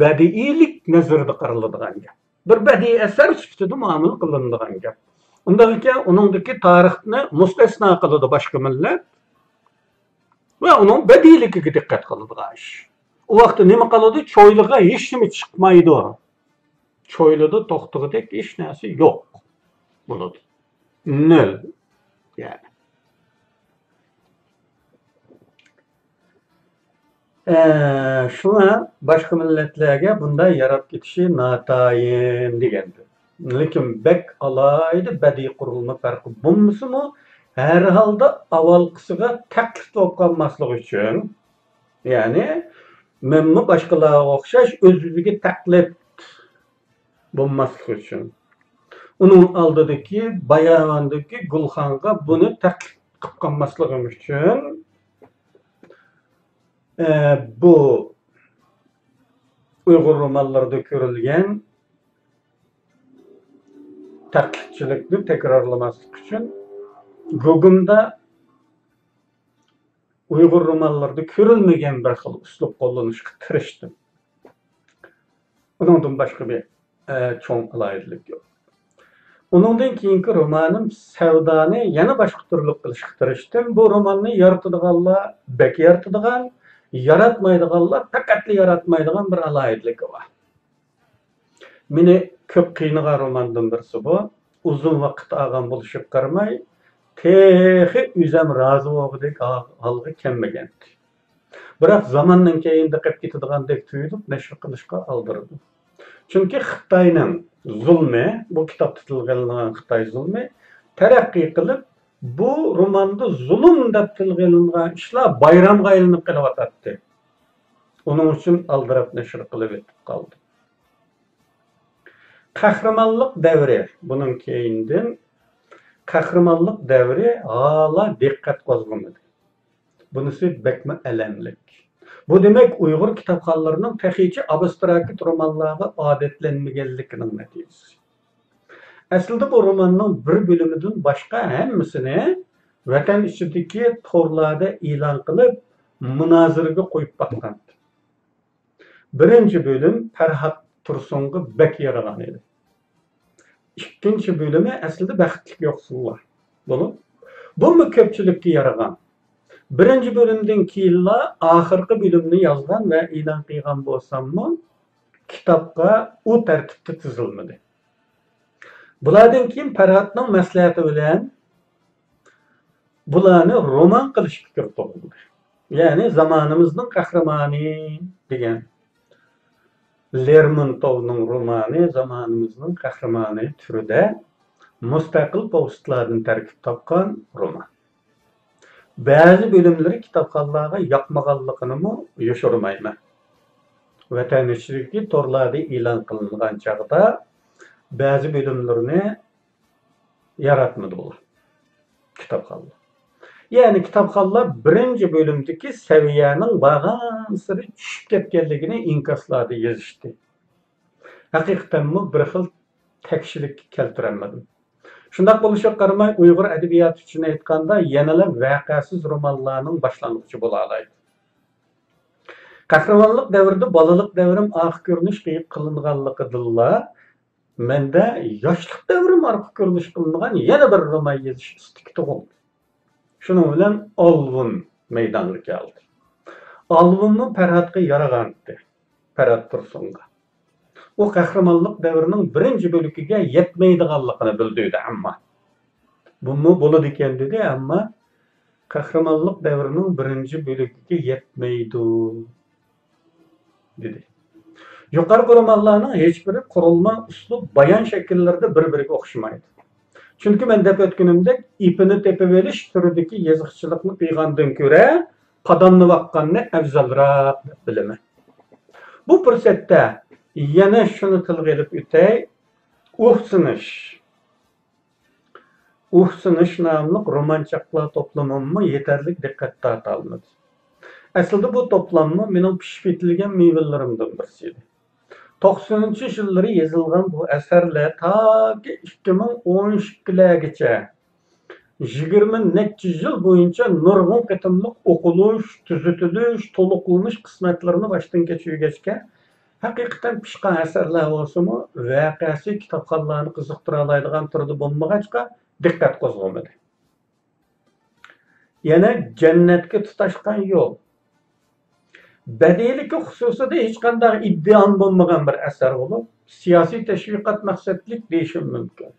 بەدىئىيلىك نەزىرىدە قارىلىدىغان گەپ. بىر بەدىئىي ئەسەر سۈپىتىدە مۇئامىلە قىلىنىدىغان گەپ. ئۇنداق ئىكەن، ئۇنىڭدىكى تارىخنى مۇستەسنا قىلىدۇ باشقا مىللەت ۋە ئۇنىڭ بەدىئىيلىكىگە دىققەت قىلىدىغان ئىش. ئۇ ۋاقىتتا نېمە قىلىدۇ؟ چويلىغا ھېچنېمە چىقمايدۇ. چويلىدا توختىغۇدەك ھېچ نەرسە يوق بولىدۇ. نۆل. يەنى. ئە، شۇڭا باشقا مىللەتلەرگە بۇنداق ياراپ كېتىشى ناتايىن دېگەندىن. لېكىن بەك ئالاھىدە بەدىئىي قۇرۇلما پەرقى بولمىسىمۇ، ھەر ھالدا ئاۋۋالقىسىغا تەقلىد بولۇپ قالماسلىقى ئۈچۈن، يەنى مەنمۇ باشقىلارغا ئوخشاش ئۆز-ئۆزىگە تەقلىد بولماسلىقى ئۈچۈن، ئۇنىڭ ئالدىدىكى باياۋاندىكى گۈلخانغا بۇنى تەقلىد قىلىپ قالماسلىقىم ئۈچۈن، ئە، بۇ ئۇيغۇر رومانلىرىدا كۆرۈلگەن تەقلىدچىلىكنى تەكرارلىماسلىق ئۈچۈن گۇگۇمدا ئۇيغۇر رومانلىرىدا كۆرۈلمىگەن بىر خىل ئۇسلۇب قوللىنىشقا تىرىشتىم. ئۇنىڭدىن باشقا بىر، ئە، چوڭ ئالاھىدىلىك يوق. ئۇنىڭدىن كېيىنكى رومانىم سەۋدانى يەنە باشقا تۈرلۈك قىلىشقا تىرىشتىم. بۇ روماننى يارىتىدىغانلار بەك يارىتىدىغان، ياراتمايدىغانلار پەقەتلا ياراتمايدىغان بىر ئالاھىدىلىكى بار. مېنى كۆپ قىينىغان روماندىن بىرسى بۇ. ئۇزۇن ۋاقىت ئالغان بولۇشىغا قارىماي، تېخى ئۆزەم رازى بولغۇدەك ھالغا كەلمىگەنتى. بىراق زاماننىڭ كەينىدە قېلىپ كېتىدىغاندەك تۇيۇلۇپ، نەشر قىلىشقا ئالدىرىدىم. چۈنكى خىتاينىڭ زۇلمى، بۇ كىتابتا تىلغا ئېلىنغان خىتاي زۇلمى تەرەققىي قىلىپ، بۇ روماندا زۇلۇم دەپ تىلغا ئېلىنغان ئىشلار بايرامغا ئايلىنىپ قېلىۋاتاتتى. ئۇنىڭ ئۈچۈن ئالدىراپ نەشر قىلىۋېتىپ قالدىم. قەھرىمانلىق دەۋرى، بۇنىڭ كەينىدىن، قەھرىمانلىق دەۋرى ھالا دىققەت قوزغىمىدى. بۇنىسى بەكمۇ ئەلەملىك. بۇ دېمەك، ئۇيغۇر كىتابخانلىرىنىڭ تېخىچە ئابستراكت رومانلارغا ئادەتلەنمىگەنلىكىنىڭ نەتىجىسى. ئەسلىدە بۇ روماننىڭ بىر بۆلۈمىدىن باشقا ھەممىسىنى ۋەتەن ئىچىدىكى تورلاردا ئېلان قىلىپ، مۇنازىرىگە قويۇپ باققانىدى. بىرىنچى بۆلۈم پەرھات تۇرسۇنغا بەك يارىغان ئىدى. ئىككىنچى بۆلۈمى ئەسلىدە بەختلىك يوقسۇللار بولۇپ، بۇمۇ كۆپچىلىككە يارىغان. بىرىنچى بۆلۈمدىن كېيىنلا ئاخىرقى بۆلۈمنى يازغان ۋە ئېلان قىلغان بولساممۇ، كىتابقا ئۇ تەرتىپتە تىزىلمىدى. بۇلاردىن كېيىن پەرھاتنىڭ مەسلىھەتى بىلەن بۇلارنى رومان قىلىش پىكرى تۇغۇلدى. يەنى زامانىمىزنىڭ قەھرىمانى دېگەن لېرمونتوۋنىڭ رومانى زامانىمىزنىڭ قەھرىمانى تۈرىدە مۇستەقىل پوۋېستلاردىن تەركىب تاپقان رومان. بەزى بۆلۈملىرى كىتابخانلارغا ياقمىغانلىقىنىمۇ يوشۇرمايمەن. ۋەتەن ئىچىدىكى تورلاردا ئېلان قىلىنغان چاغدا بەزى بۆلۈملىرىنى ياراتمىدى بۇلار، كىتابخانلار. يەنى كىتابخانلار بىرىنچى بۆلۈمدىكى سەۋىيەنىڭ بارغانسېرى چۈشۈپ كەتكەنلىكىنى ئىنكاسلاردا يېزىشتى. ھەقىقەتەنمۇ بىر خىل تەكشىلىككە كەلتۈرەلمىدىم. شۇنداق بولۇشىغا قارىماي، ئۇيغۇر ئەدەبىياتى ئۈچۈن ئېيتقاندا، يەنىلا ۋەقەسىز رومانلارنىڭ باشلانغۇچى بولالايدۇ. قەھرىمانلىق دەۋرىدە بالىلىق دەۋرىم ئارقا كۆرۈنۈش قىلىپ قىلىنغانلىقىدىنلا، مەندە ياشلىق دەۋرىم ئارقا كۆرۈنۈش قىلىنغان يەنە بىر رومان يېزىش ئىستىكى تۇغۇلدى. شۇنىڭ بىلەن ئالۋۇن مەيدانغا كەلدى. ئالۋۇنمۇ پەرھاتقا يارىغانتى، پەرھات تۇرسۇنغا. ئۇ قەھرىمانلىق دەۋرىنىڭ بىرىنچى بۆلىكىگە يەتمەيدىغانلىقىنى بىلدۈردى، ئەمما بۇمۇ بولىدىكەن دېدى، ئەمما قەھرىمانلىق دەۋرىنىڭ بىرىنچى بۆلىكىگە يەتمەيدۇ دېدى. يۇقىرىقى رومانلارنىڭ ھېچبىرى قۇرۇلما، ئۇسلۇب، بايان شەكىللىرىدە بىر-بىرىگە ئوخشىمايدۇ. چۈنكى مەن دەپ ئۆتكىنىمدەك، ئېپىنى تېپىۋېلىش تۈرىدىكى يېزىقچىلىقنى قىلغاندىن كۆرە، قادامنى باققاننى ئەۋزەلراق دەپ بىلىمەن. بۇ پۇرسەتتە يەنە شۇنى تىلغا ئېلىپ ئۆتەي، ئۇھسىنىش. ئۇھسىنىش ناملىق رومان چاقلار توپلىمىممۇ يېتەرلىك دىققەت تارتالمىدى. ئەسلىدە بۇ توپلاممۇ مېنىڭ پىشىپ يېتىلگەن مېۋىلىرىمدىن بىرسى ئىدى. توقسىنىنچى يىللىرى يېزىلغان بۇ ئەسەرلەر تاكى ئىككى مىڭ ئون ئىككىلەرگىچە يىگىرمە نەچچە يىل بويىچە نۇرغۇن قېتىملىق ئوقۇلۇش، تۈزىتىلىش، تولۇقلىنىش قىسمەتلىرىنى باشتىن كەچۈرگەچكە، ھەقىقەتەن پىشقان ئەسەرلەر بولسىمۇ، ۋەقەسى كىتابخانلارنى قىزىقتۇرالايدىغان تۈردە بولمىغاچقا، دىققەت قوزغىمىدى. يەنە جەننەتكە تۇتاشقان يول. بەدىئىيلىكى خۇسۇسىدا ھېچقانداق ئىدىئام بولمىغان بىر ئەسەر بولۇپ، سىياسىي تەشۋىقات مەقسەتلىك دېيىشىم مۇمكىن.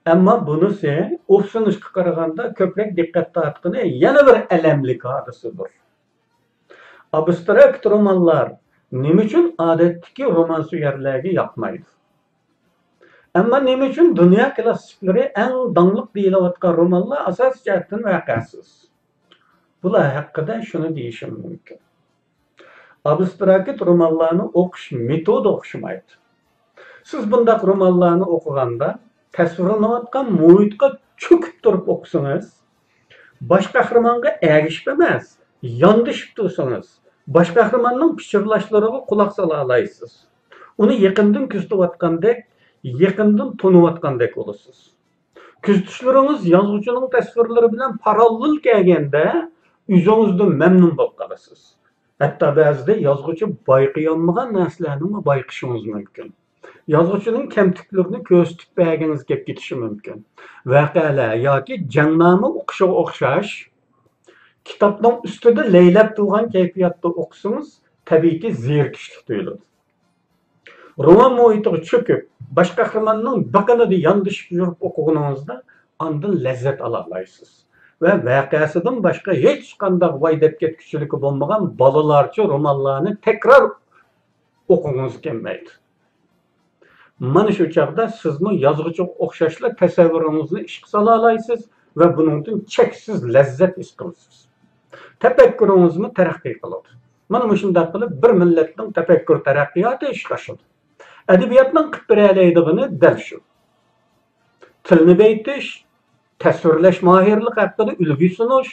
ئەمما بۇنىسى ئۇھسىنىشقا قارىغاندا كۆپرەك دىققەت تارتقىنى يەنە بىر ئەلەملىك ھادىسىدۇر. ئابستراكت رومانلار نېمە ئۈچۈن ئادەتتىكى رومانسۆيەرلەرگە ياقمايدۇ؟ ئەمما نېمە ئۈچۈن دۇنيا كىلاسسىكلىرى ئەڭ داڭلىق دېيىلىۋاتقان رومانلار ئاساسىي جەھەتتىن ۋەقەسىز؟ بۇلار ھەققىدە شۇنى دېيىشىم مۇمكىن. ئابستراكت رومانلارنى ئوقۇش مېتودى ئوخشىمايدۇ. سىز بۇنداق رومانلارنى ئوقۇغاندا، تەسۋىرلىنىۋاتقان مۇھىتقا چۆكۈپ تۇرۇپ ئوقۇسىڭىز، باش قەھرىمانغا ئەگىشىپ ئەمەس، ياندىشىپ تۇرسىڭىز، باش قەھرىماننىڭ پىچىرلاشلىرىغا قۇلاق سالالايسىز. ئۇنى يېقىندىن كۆزىتىۋاتقاندەك، يېقىندىن تونۇۋاتقاندەك بولىسىز. كۆزىتىشلىرىڭىز يازغۇچىنىڭ تەسۋىرلىرى بىلەن پاراللېل كەلگەندە، ئۆزىڭىزدىن مەمنۇن بولۇپ قالىسىز. ھەتتا بەزىدە يازغۇچى بايقىيالمىغان نەرسىلەرنىمۇ بايقىشىڭىز مۇمكىن. يازغۇچىنىڭ كەمتۈكلىرىنى كۆرسىتىپ بەرگىڭىز كەپ كېتىشى مۇمكىن. ۋەقەلەر ياكى جەڭنامە ئوقۇشىغا ئوخشاش، كىتابنىڭ ئۈستىدە لەيلەپ تۇرغان كەيپىياتتا ئوقۇسىڭىز، تەبىئىيكى زېرىكىشلىك تۇيۇلىدۇ. رومان مۇھىتىغا چۆكۈپ، باش قەھرىماننىڭ بېقىنىدا ياندىشىپ يۈرۈپ ئوقۇغىنىڭىزدا، ئاندىن لەززەت ئالالايسىز ۋە ۋەقەسىدىن باشقا ھېچقانداق ۋاي دەپ كەتكۈچىلىكى بولمىغان بالىلارچە رومانلارنى تەكرار ئوقۇغۇڭىز كەلمەيدۇ. مانا شۇ چاغدا سىزمۇ يازغۇچىغا ئوخشاشلا تەسەۋۋۇرىڭىزنى ئىشقا سالالايسىز ۋە بۇنىڭدىن چەكسىز لەززەت ھېس قىلىسىز. تەپەككۇرىڭىزمۇ تەرەققىي قىلىدۇ. مانا مۇشۇنداق قىلىپ بىر مىللەتنىڭ تەپەككۇر تەرەققىياتى ئىشقا ئاشىدۇ. ئەدەبىياتنىڭ قىلىپ بېرەلەيدىغىنى دەل شۇ. تىلنى بېيىتىش، تەسۋىرلەش ماھىرلىقى ھەققىدە ئۈلگە سۇنۇش،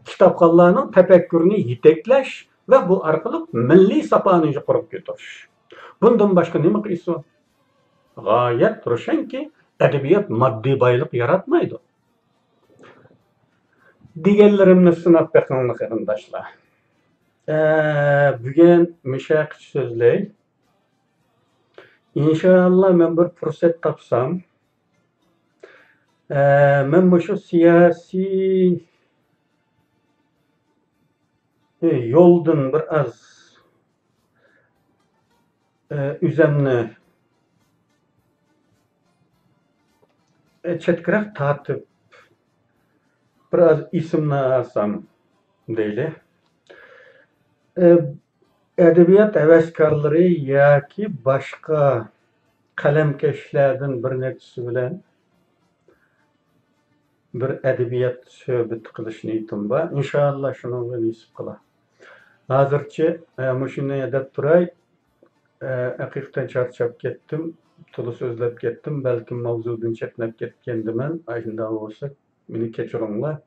كىتابخانلارنىڭ تەپەككۇرىنى يېتەكلەش ۋە بۇ ئارقىلىق مىللىي ساپانى يۇقىرىغا كۆتۈرۈش. بۇندىن باشقا نېمە قىلىسىز؟ غايەت روشەنكى، ئەدەبىيات ماددىي بايلىق ياراتمايدۇ. دېگەنلىرىمنى سىناپ بېقىڭلار، قېرىنداشلار. ئە، بۈگۈن مۇشۇ ھەققىدە سۆزلەي. ئىنشائاللا، مەن بىر پۇرسەت تاپسام، ئە، مەن مۇشۇ سىياسىي يولدىن بىر ئاز، ئە، ئۆزۈمنى، ئە، چەتكىرەك تارتىپ، بىر ئاز ئېسىمنى ئالسام دەيلى. ئە، ئەدەبىيات ھەۋەسكارلىرى ياكى باشقا قەلەمكەشلەردىن بىر نەچچىسى بىلەن بىر ئەدەبىيات سۆھبىتى قىلىش نىيىتىم بار. ئىنشائاللا، شۇنىڭغا نېسىپ قىلا. ھازىرچە، ئە، مۇشۇنى دەپ تۇراي. ئە، ھەقىقەتەن چارچاپ كەتتىم. تولا سۆزلەپ كەتتىم. بەلكىم ماۋزۇدىن چەتنەپ كەتكەندىمەن. ئاشۇنداق بولسا، مېنى كەچۈرۈڭلار.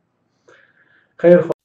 خەير.